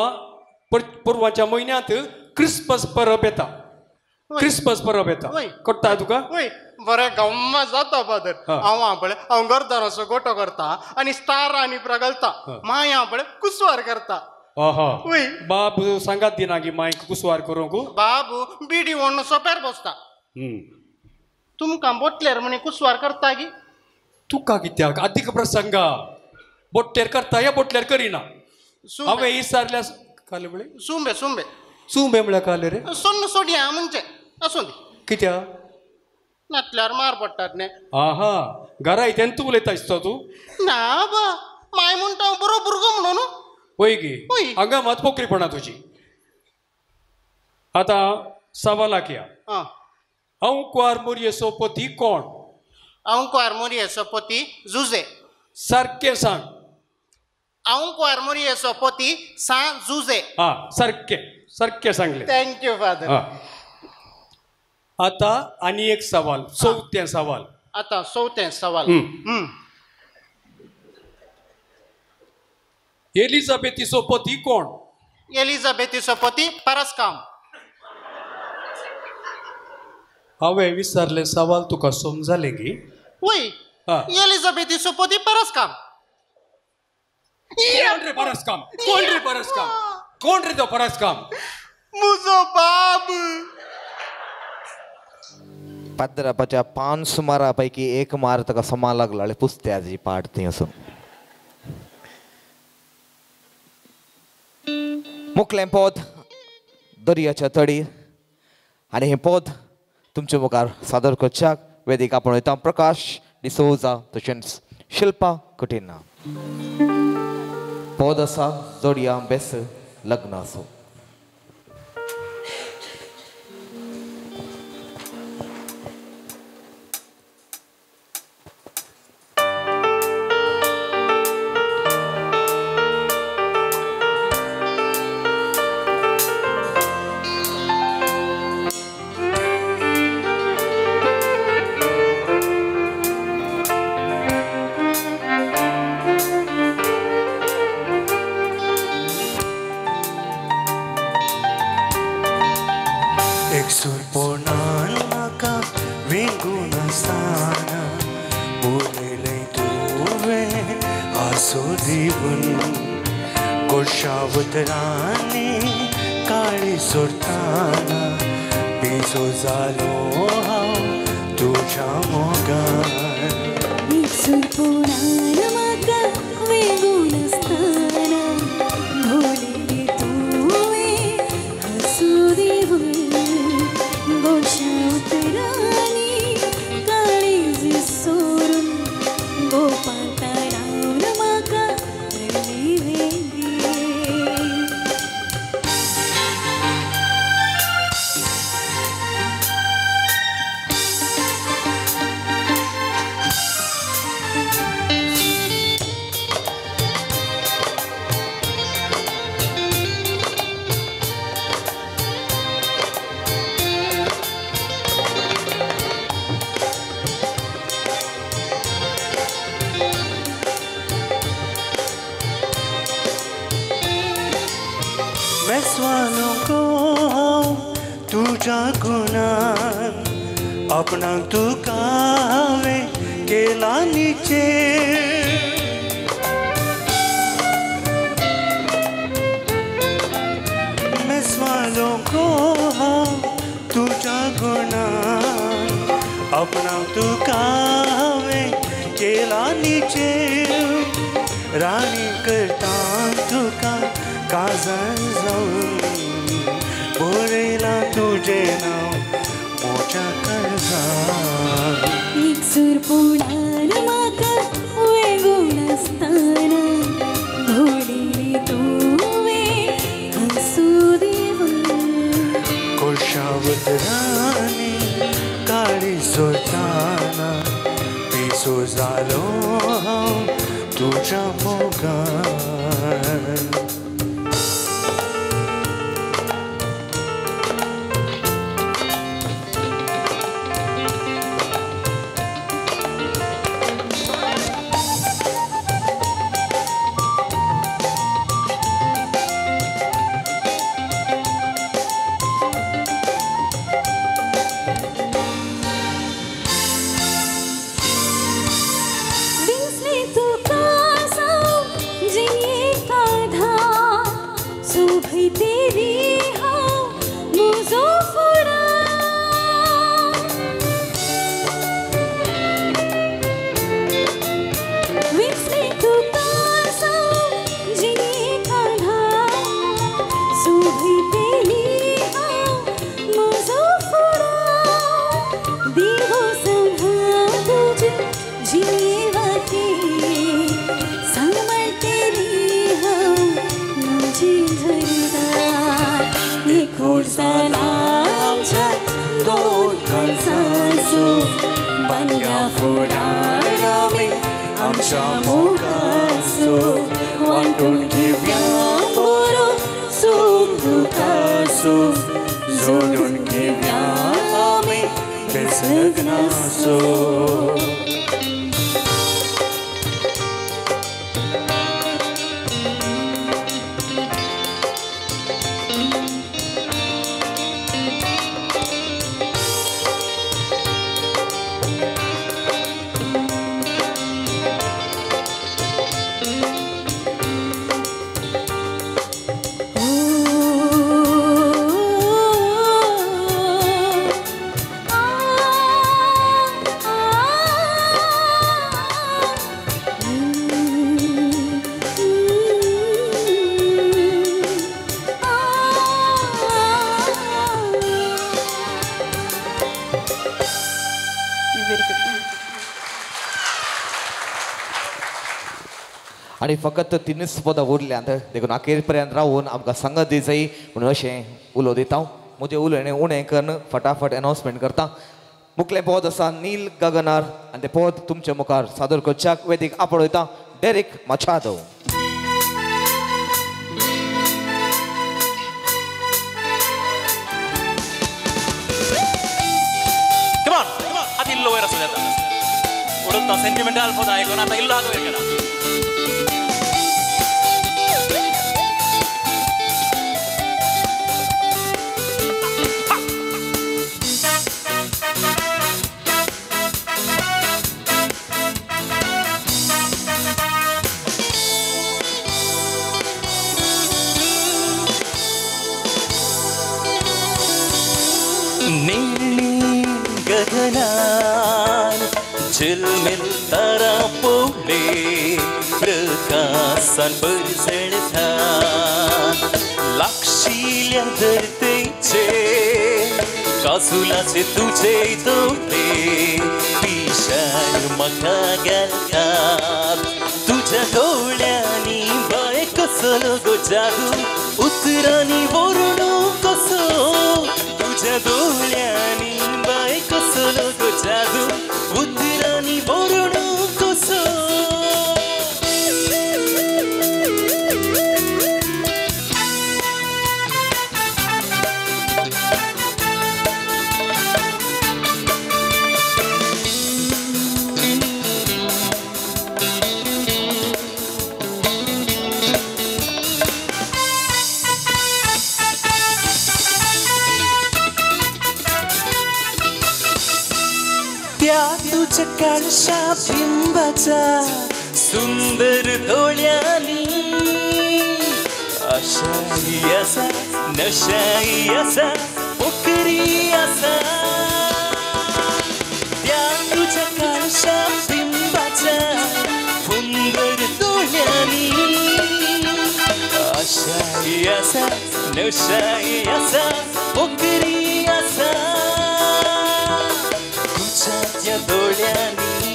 पोरवाच्या म्हयन्यांत क्रिसमस परब येता. क्रिसमस परब येता कळटा तुका? वय बरें गम्मा जाता फादर. हांव पळय हांव घरदाराचो गोटो करता आनी स्टार आनी प्रगलता माया पळय कुसवार करता. बाब सांगात दिना गी मायक कुसवार करूंक? बाबू बिडी ओडून सोप्यार बसता. तुमकां बोटल्यार म्हणी कुसवार करता गी? तुका कित्याक अधिक प्रसंगा बोटल्यार करता या बोटल्यार करिना? हांवें विचारल्या काले म्हळें सुंबे सुंबे सुंबे म्हळ्यार काले रे? सोन्न सोडया म्हणजे आसूं दी. कित्याक? नातल्यार मार पडटात न्ही. आहा, घरा इतल्यान तूं उलयता दिसता तूं. ना बा, माय म्हणटा बरो भुरगो म्हणून. वय गे, हांगा मात पोकरीपणा तुजी. आतां सवालाक या. हांव कुवार मोरयेचो पती कोण? हांव कुवार मोरयेचो पती जुजे. सारकें सांग. हांव कुवार मोरयेचो पती सां जुजे. हां, सारकें सारकें सांगलें. Thank you father. आतां आनी एक सवाल, चवथें सवाल. आतां चवथें सवाल. एलिझाबेथीचो पती कोण? एलिझाबेथीचो पती परसकाम. हांवें विचारलें सवाल तुका समजालें गी? वय, एलिझाबेथीचो पती परसकाम. कोण रे परसकाम? कोण रे परसकाम? कोण रे तो परसकाम? मुजो बाब. पाद्रापाच्या 5 सुमारा पैकी एक मार ताका समा लागला आनी पुस्त्याची पाट थंय वचून. मुखलें पोत दर्याच्या तडीर आनी हें पोत तुमच्या मुखार सादर करच्याक वेदीक आपूण वयता प्रकाश डिसोजा तशेंच शिल्पा कठीण. पद आसा जोडया बेस लग्न आसो. दिसले तुका साव जिये का बांदया फुडार आमी आमच्या मोगाचो वांटून घेवया बरो सूख दुखाचो जोडून घेवया आमी बेस लग्नाचो. आनी फकत तिनूच पदां उरल्यांत देखून अखेर पर्यंत रावून आमकां सांगत दी जाय म्हणून अशें उलो दिता. म्हजें उलोवणें उणें करून फटाफट अनावन्समेंट करता. मुखलें पद आसा नील गगनार आनी तें पद तुमच्या मुखार सादर करच्याक वेदीक आपडयता डेरिक माचादो. आतां इल्लो वयर आसूं जाता उडोत सेंटिमेंटल पद आयकून आतां इल्लो आतां वयर केला. गगनान झिलमिल तारा पोवले प्रकासान परजळटा लागशिल्या धरतेचे काजुलाचे तुजे दोळे पिशान म्हाका घालतात तुज्या दोळ्यांनी बाय कसलो गो जादू उतरांनी वरून कसो तुज्या दोळ्यांनी बाय कसलो गो जादू उतरांनी वरून कसो. काळशा बिंबाच्या सुंदर डोळ्यांनी आशाई आसा नशाई आसा पोकरी आसा त्या तुझ्या काळशा बिंबाच्या सुंदर डोळ्यांनी आशाई आसा नशाई आसा पोकरी आसा तुझ्या डोळ्यांनी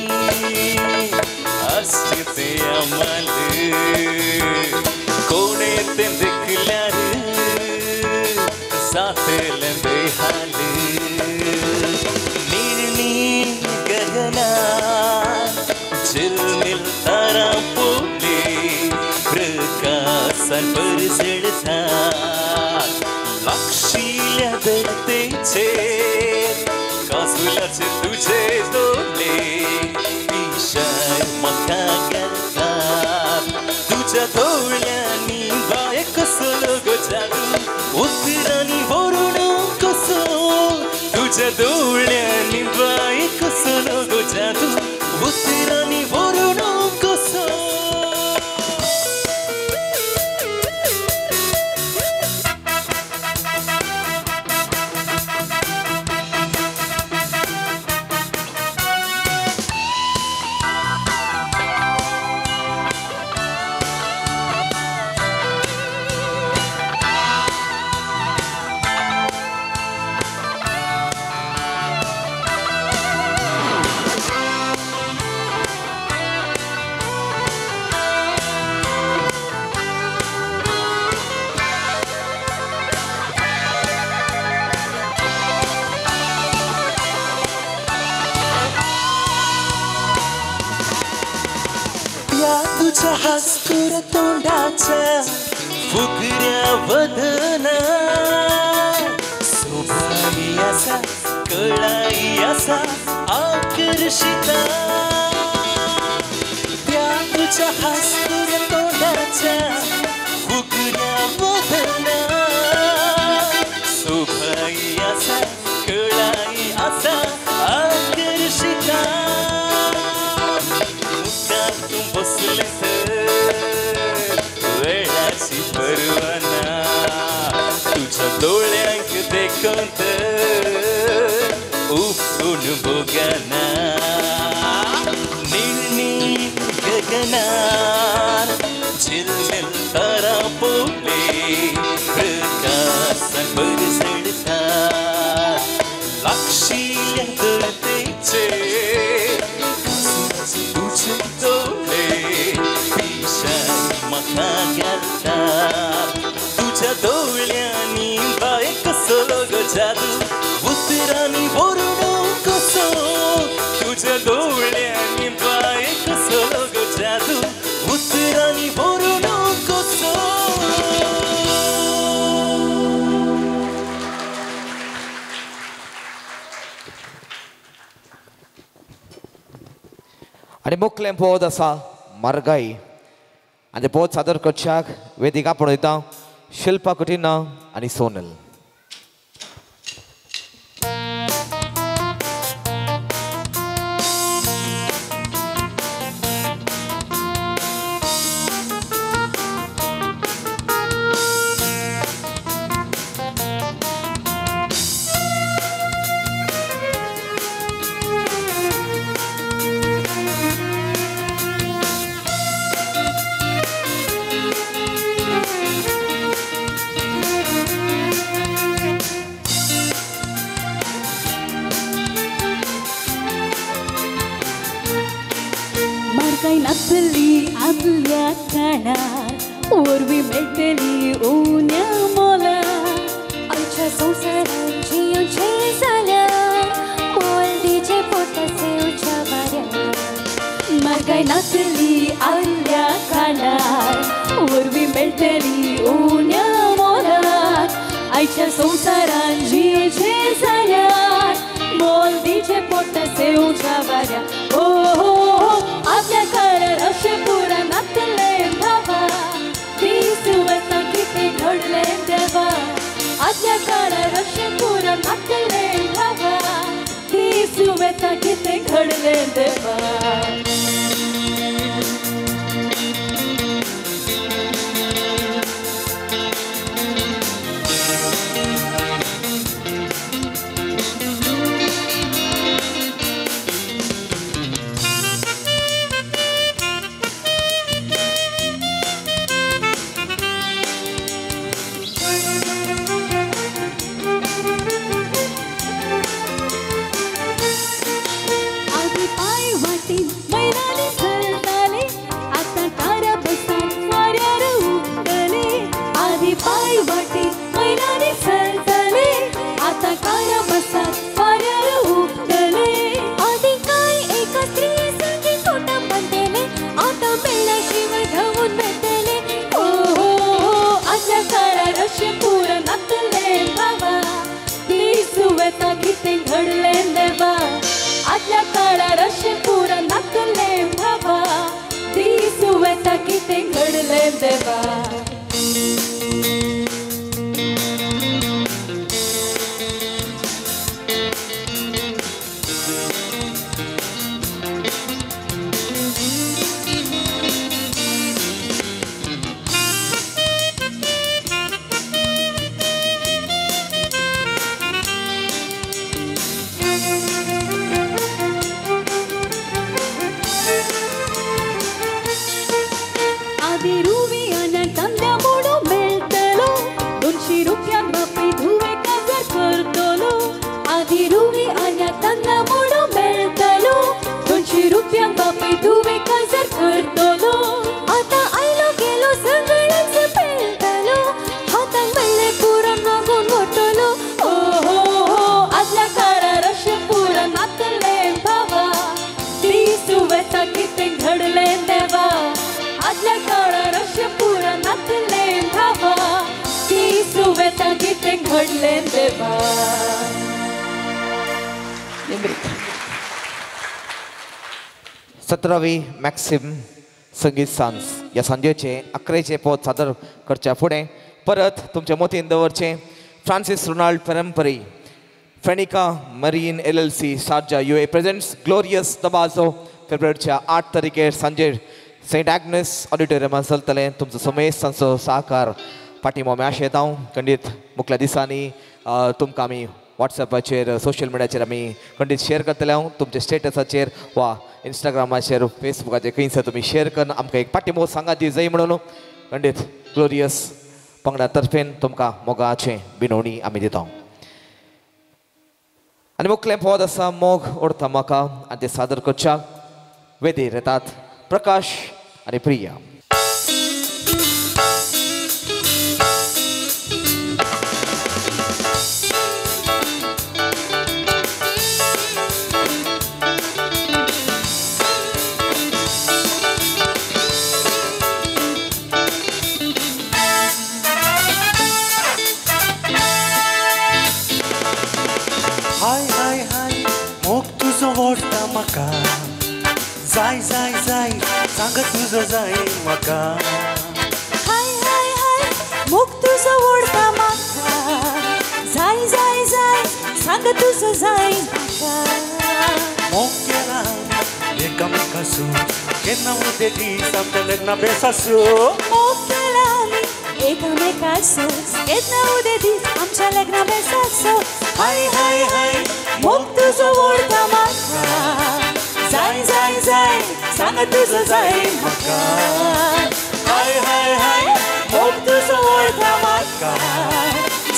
आसचे ते आमाल कोणे ते देखल्यार जातलें बेहाल. निर्णी गगनान झिलमिल तारा पोवले प्रकासान परजळटा लागशिल्या धरतेचे काजुलाचे तुझे दोळे पिशाय म्हाका घालतात तुझ्या दोळ्यांनी बाय कसलो गो जादू उतरांनी वरून कसो तुझ्या दोळ्यांनी बाय कसलो गो जादू उतरांनी वरून कसो. तुझ्या हासकुर तोंडाच्या फुगऱ्या वदना सोबाई आसा कळाई आसा आकर्षिता त्या तुझ्या हासकुर तोंडाच्या फुगऱ्या वदना सोबाई आसा कळाई आसा आकर्षिता मुखार तूं बसलें तर वेळाची परवाना तुझ्या दोळ्यांक देखून तर उफून भोगना निळनी गगनार झिलमिल तारा पोले प्रकाशान भरसळटा लागशिल्ल्या धरतेचे तुझे डोळे पिशान म्हाका घालता तुझ्या दोळ्यांनी बाय कसो गो जादू उतरांनी वरून कसो तुझ्या दोळ्यांनी बाय कसो गो जादू उतरांनी वरून कसो. आनी मुखलें पद आसा मार्गाई आनी तें पद सादर करच्याक वेदिका पळयता शिल्पा कुटिना आनी सोनल. आपल्या काणार वरवीं मेळटली उण्या मोला आमच्या संवसारात जियोचे जाल्यार मोल दिचे पोटा सेवच्या वाऱ्यार म्हारगाय नासली आदल्या काळार वरवीं मेळटली उण्या मोलाक आयच्या संवसारात जियोचे जाल्यार मोल दिचे पोटा सेवच्या वाऱ्यार. ओ हो आपल्या काळार अशें पुरा नातलें भावा दीस वता कितें घडलें देवा आदल्या काळार अशें पुरा नातलें भावा दीस वता कितें घडलें देवा. कितें घडलें देवा. आदी रुवी व्हडलें देवा. 17वी मॅक्सिम संगीत सांज ह्या सांजेचे 11चें पद सादर करच्या फुडें परत तुमच्या मोतीन दवरचें Francis Ronald Parampari Fenica Marine LLC Sharjah UAE presents glorious Dabajo फेब्रुवारीच्या 8 तारखेर सांजेर सेंट एग्नेस ऑडिटोरियमान चलतलें. तुमचो समेस्त तांचो सहकार फाटीं आमी आशेता हांव खंडीत मुखल्या दिसांनी तुमकां आमी वॉट्सॅपाचेर सोशल मिडियाचेर आमी खंडीत शेयर करतले हांव तुमच्या स्टेटसाचेर वा इंस्टाग्रामाचेर फेसबुकाचेर खंयसर तुमी शेयर करून आमकां एक पाठिंबो सांगात दी जाय म्हणून खंडीत ग्लोरियस पंगडा तर्फेन तुमकां मोगाचें विनवणी आमी दिता. आनी मुखलें पद आसा मोग ओडता म्हाका आनी तें सादर करच्या वेदीर येतात प्रकाश आनी प्रिया. हाय हाय हाय मोग तुजो ओडटा म्हाका जाय जाय जाय सांग तुजो जाय म्हाका. हाय हाय हाय मोग तुजो ओडटा म्हाका जाय जाय जाय सांग तुजो जाय म्हाका. मोग केला एकामेकासू केन्ना उदे दीस आमच्या लग्ना बेसासू. मोग केला आमी एकामेकासू केन्ना उदे दीस आमच्या लग्ना बेसासू. हाय हाय हाय मोग तुजो ओडटा म्हाका जाय जाय जाय सांग तुजो जाय म्हाका. हाय हाय हाय मोग तुजो ओडटा म्हाका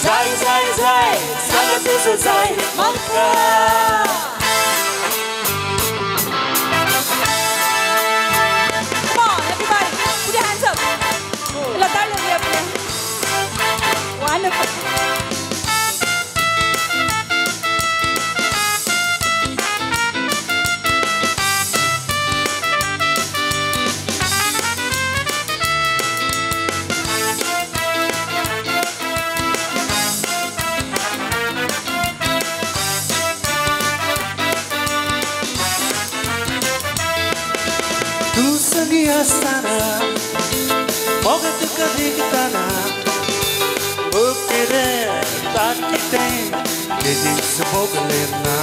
जाय जाय जाय सांग तुजो जाय म्हाका. Come on, everybody, put your hands up. Wonderful. तूं संगी आसतना मोग तुका देखतना कितें केदीच भोगलें ना.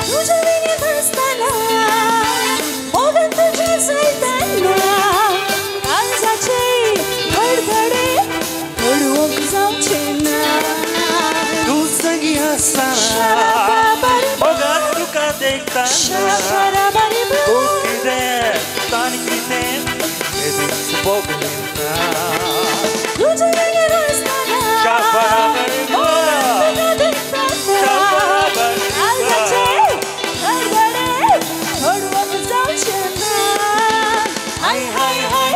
तुज्या विणी नासतना मोगान तुज्या चलतना काळजाचे धडधडे घडोवंक जावचें ना. तूं संगी आसतना मोगान तुका देखतना तान कितें केदीच भोगलें ना. तुज्या विणी नासतना काळजाचे धडधडे घडोवंक जावचें ना. हाय हाय हाय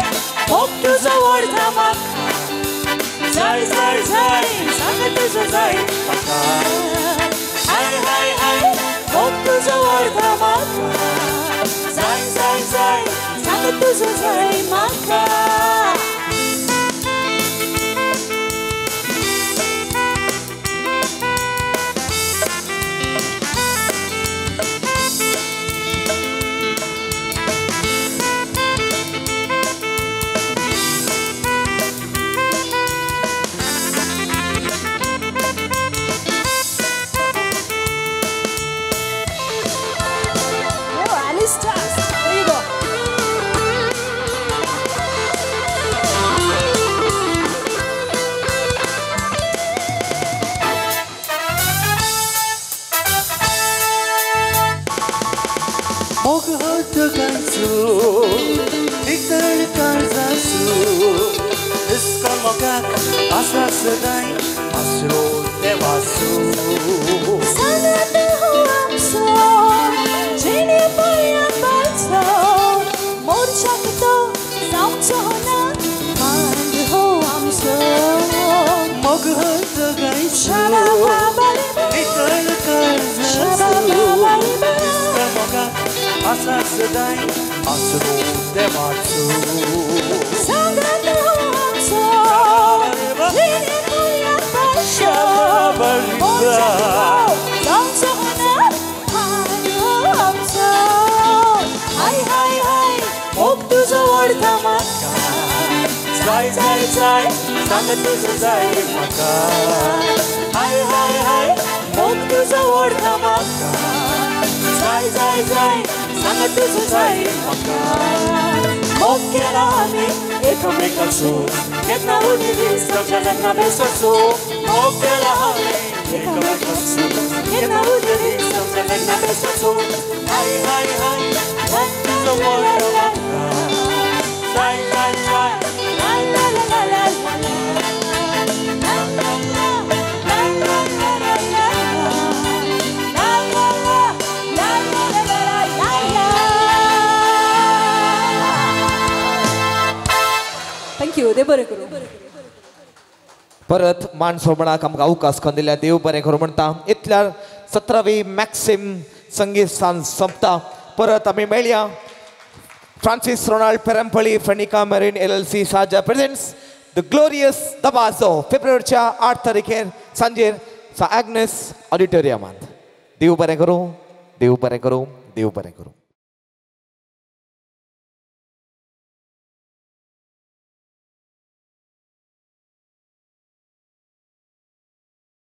मोग तुजो ओडटा म्हाका जाय जाय जाय सांग तुजो जाय म्हाका. हाय हाय हाय मोग तुजो ओडटा म्हाका जाय जाय जाय सांग तुजो जाय म्हाका. There you go. मोग होत गायचो नितळ काळजाचो निस्को मोगाक आसा सदांय आसरो देवाचो. सांगात हो आमचो जिणे पर्यंताचो मोर्चाक तो जावचो ना मांड हो आमचो. मोग होत गायचो नितळ काळजाचो निस्को मोगाक आसा सदांय आसरो देवाचो. सांगात हो आमचो जिणे पर्यंताचो जावचो ना हाय हो आमचो हाय हाय हाय मोग तुजो वळता म्हाका जाय जाय जाय सांग तुजो जाय म्हाका हाय हाय हाय मोग तुजो वळता म्हाका जाय जाय जाय सांग तुजो जाय म्हाका मोग केला आमी एकामेकाचो केन्ना उणी दीस आमच्या लग्ना बेसाचो मोग केला आमी एकामेकाचो केन्ना उणी दीस आमच्या लग्ना बेसाचो हाय हाय हाय मोग तुजो वळता म्हाका जाय जाय जाय ला ला ला ला ला thank you. देव बरें करूं. परत मान सोबणाक आमकां अवकाश करून दिल्या देव बरें करूं म्हणटा. इतल्यार 17वी मॅक्सिम संगीत सांज सोंपता. परत आमी मेळया. Francis Ronald Perampalli Fenica Marine LLC Saja presents the glorious Dabajo फेब्रुवारीच्या 8 तारखेर सांजेर सा आग्नेस ऑडिटोरियमांत. देव बरें करूं, देव बरें करूं, देव बरें करूं.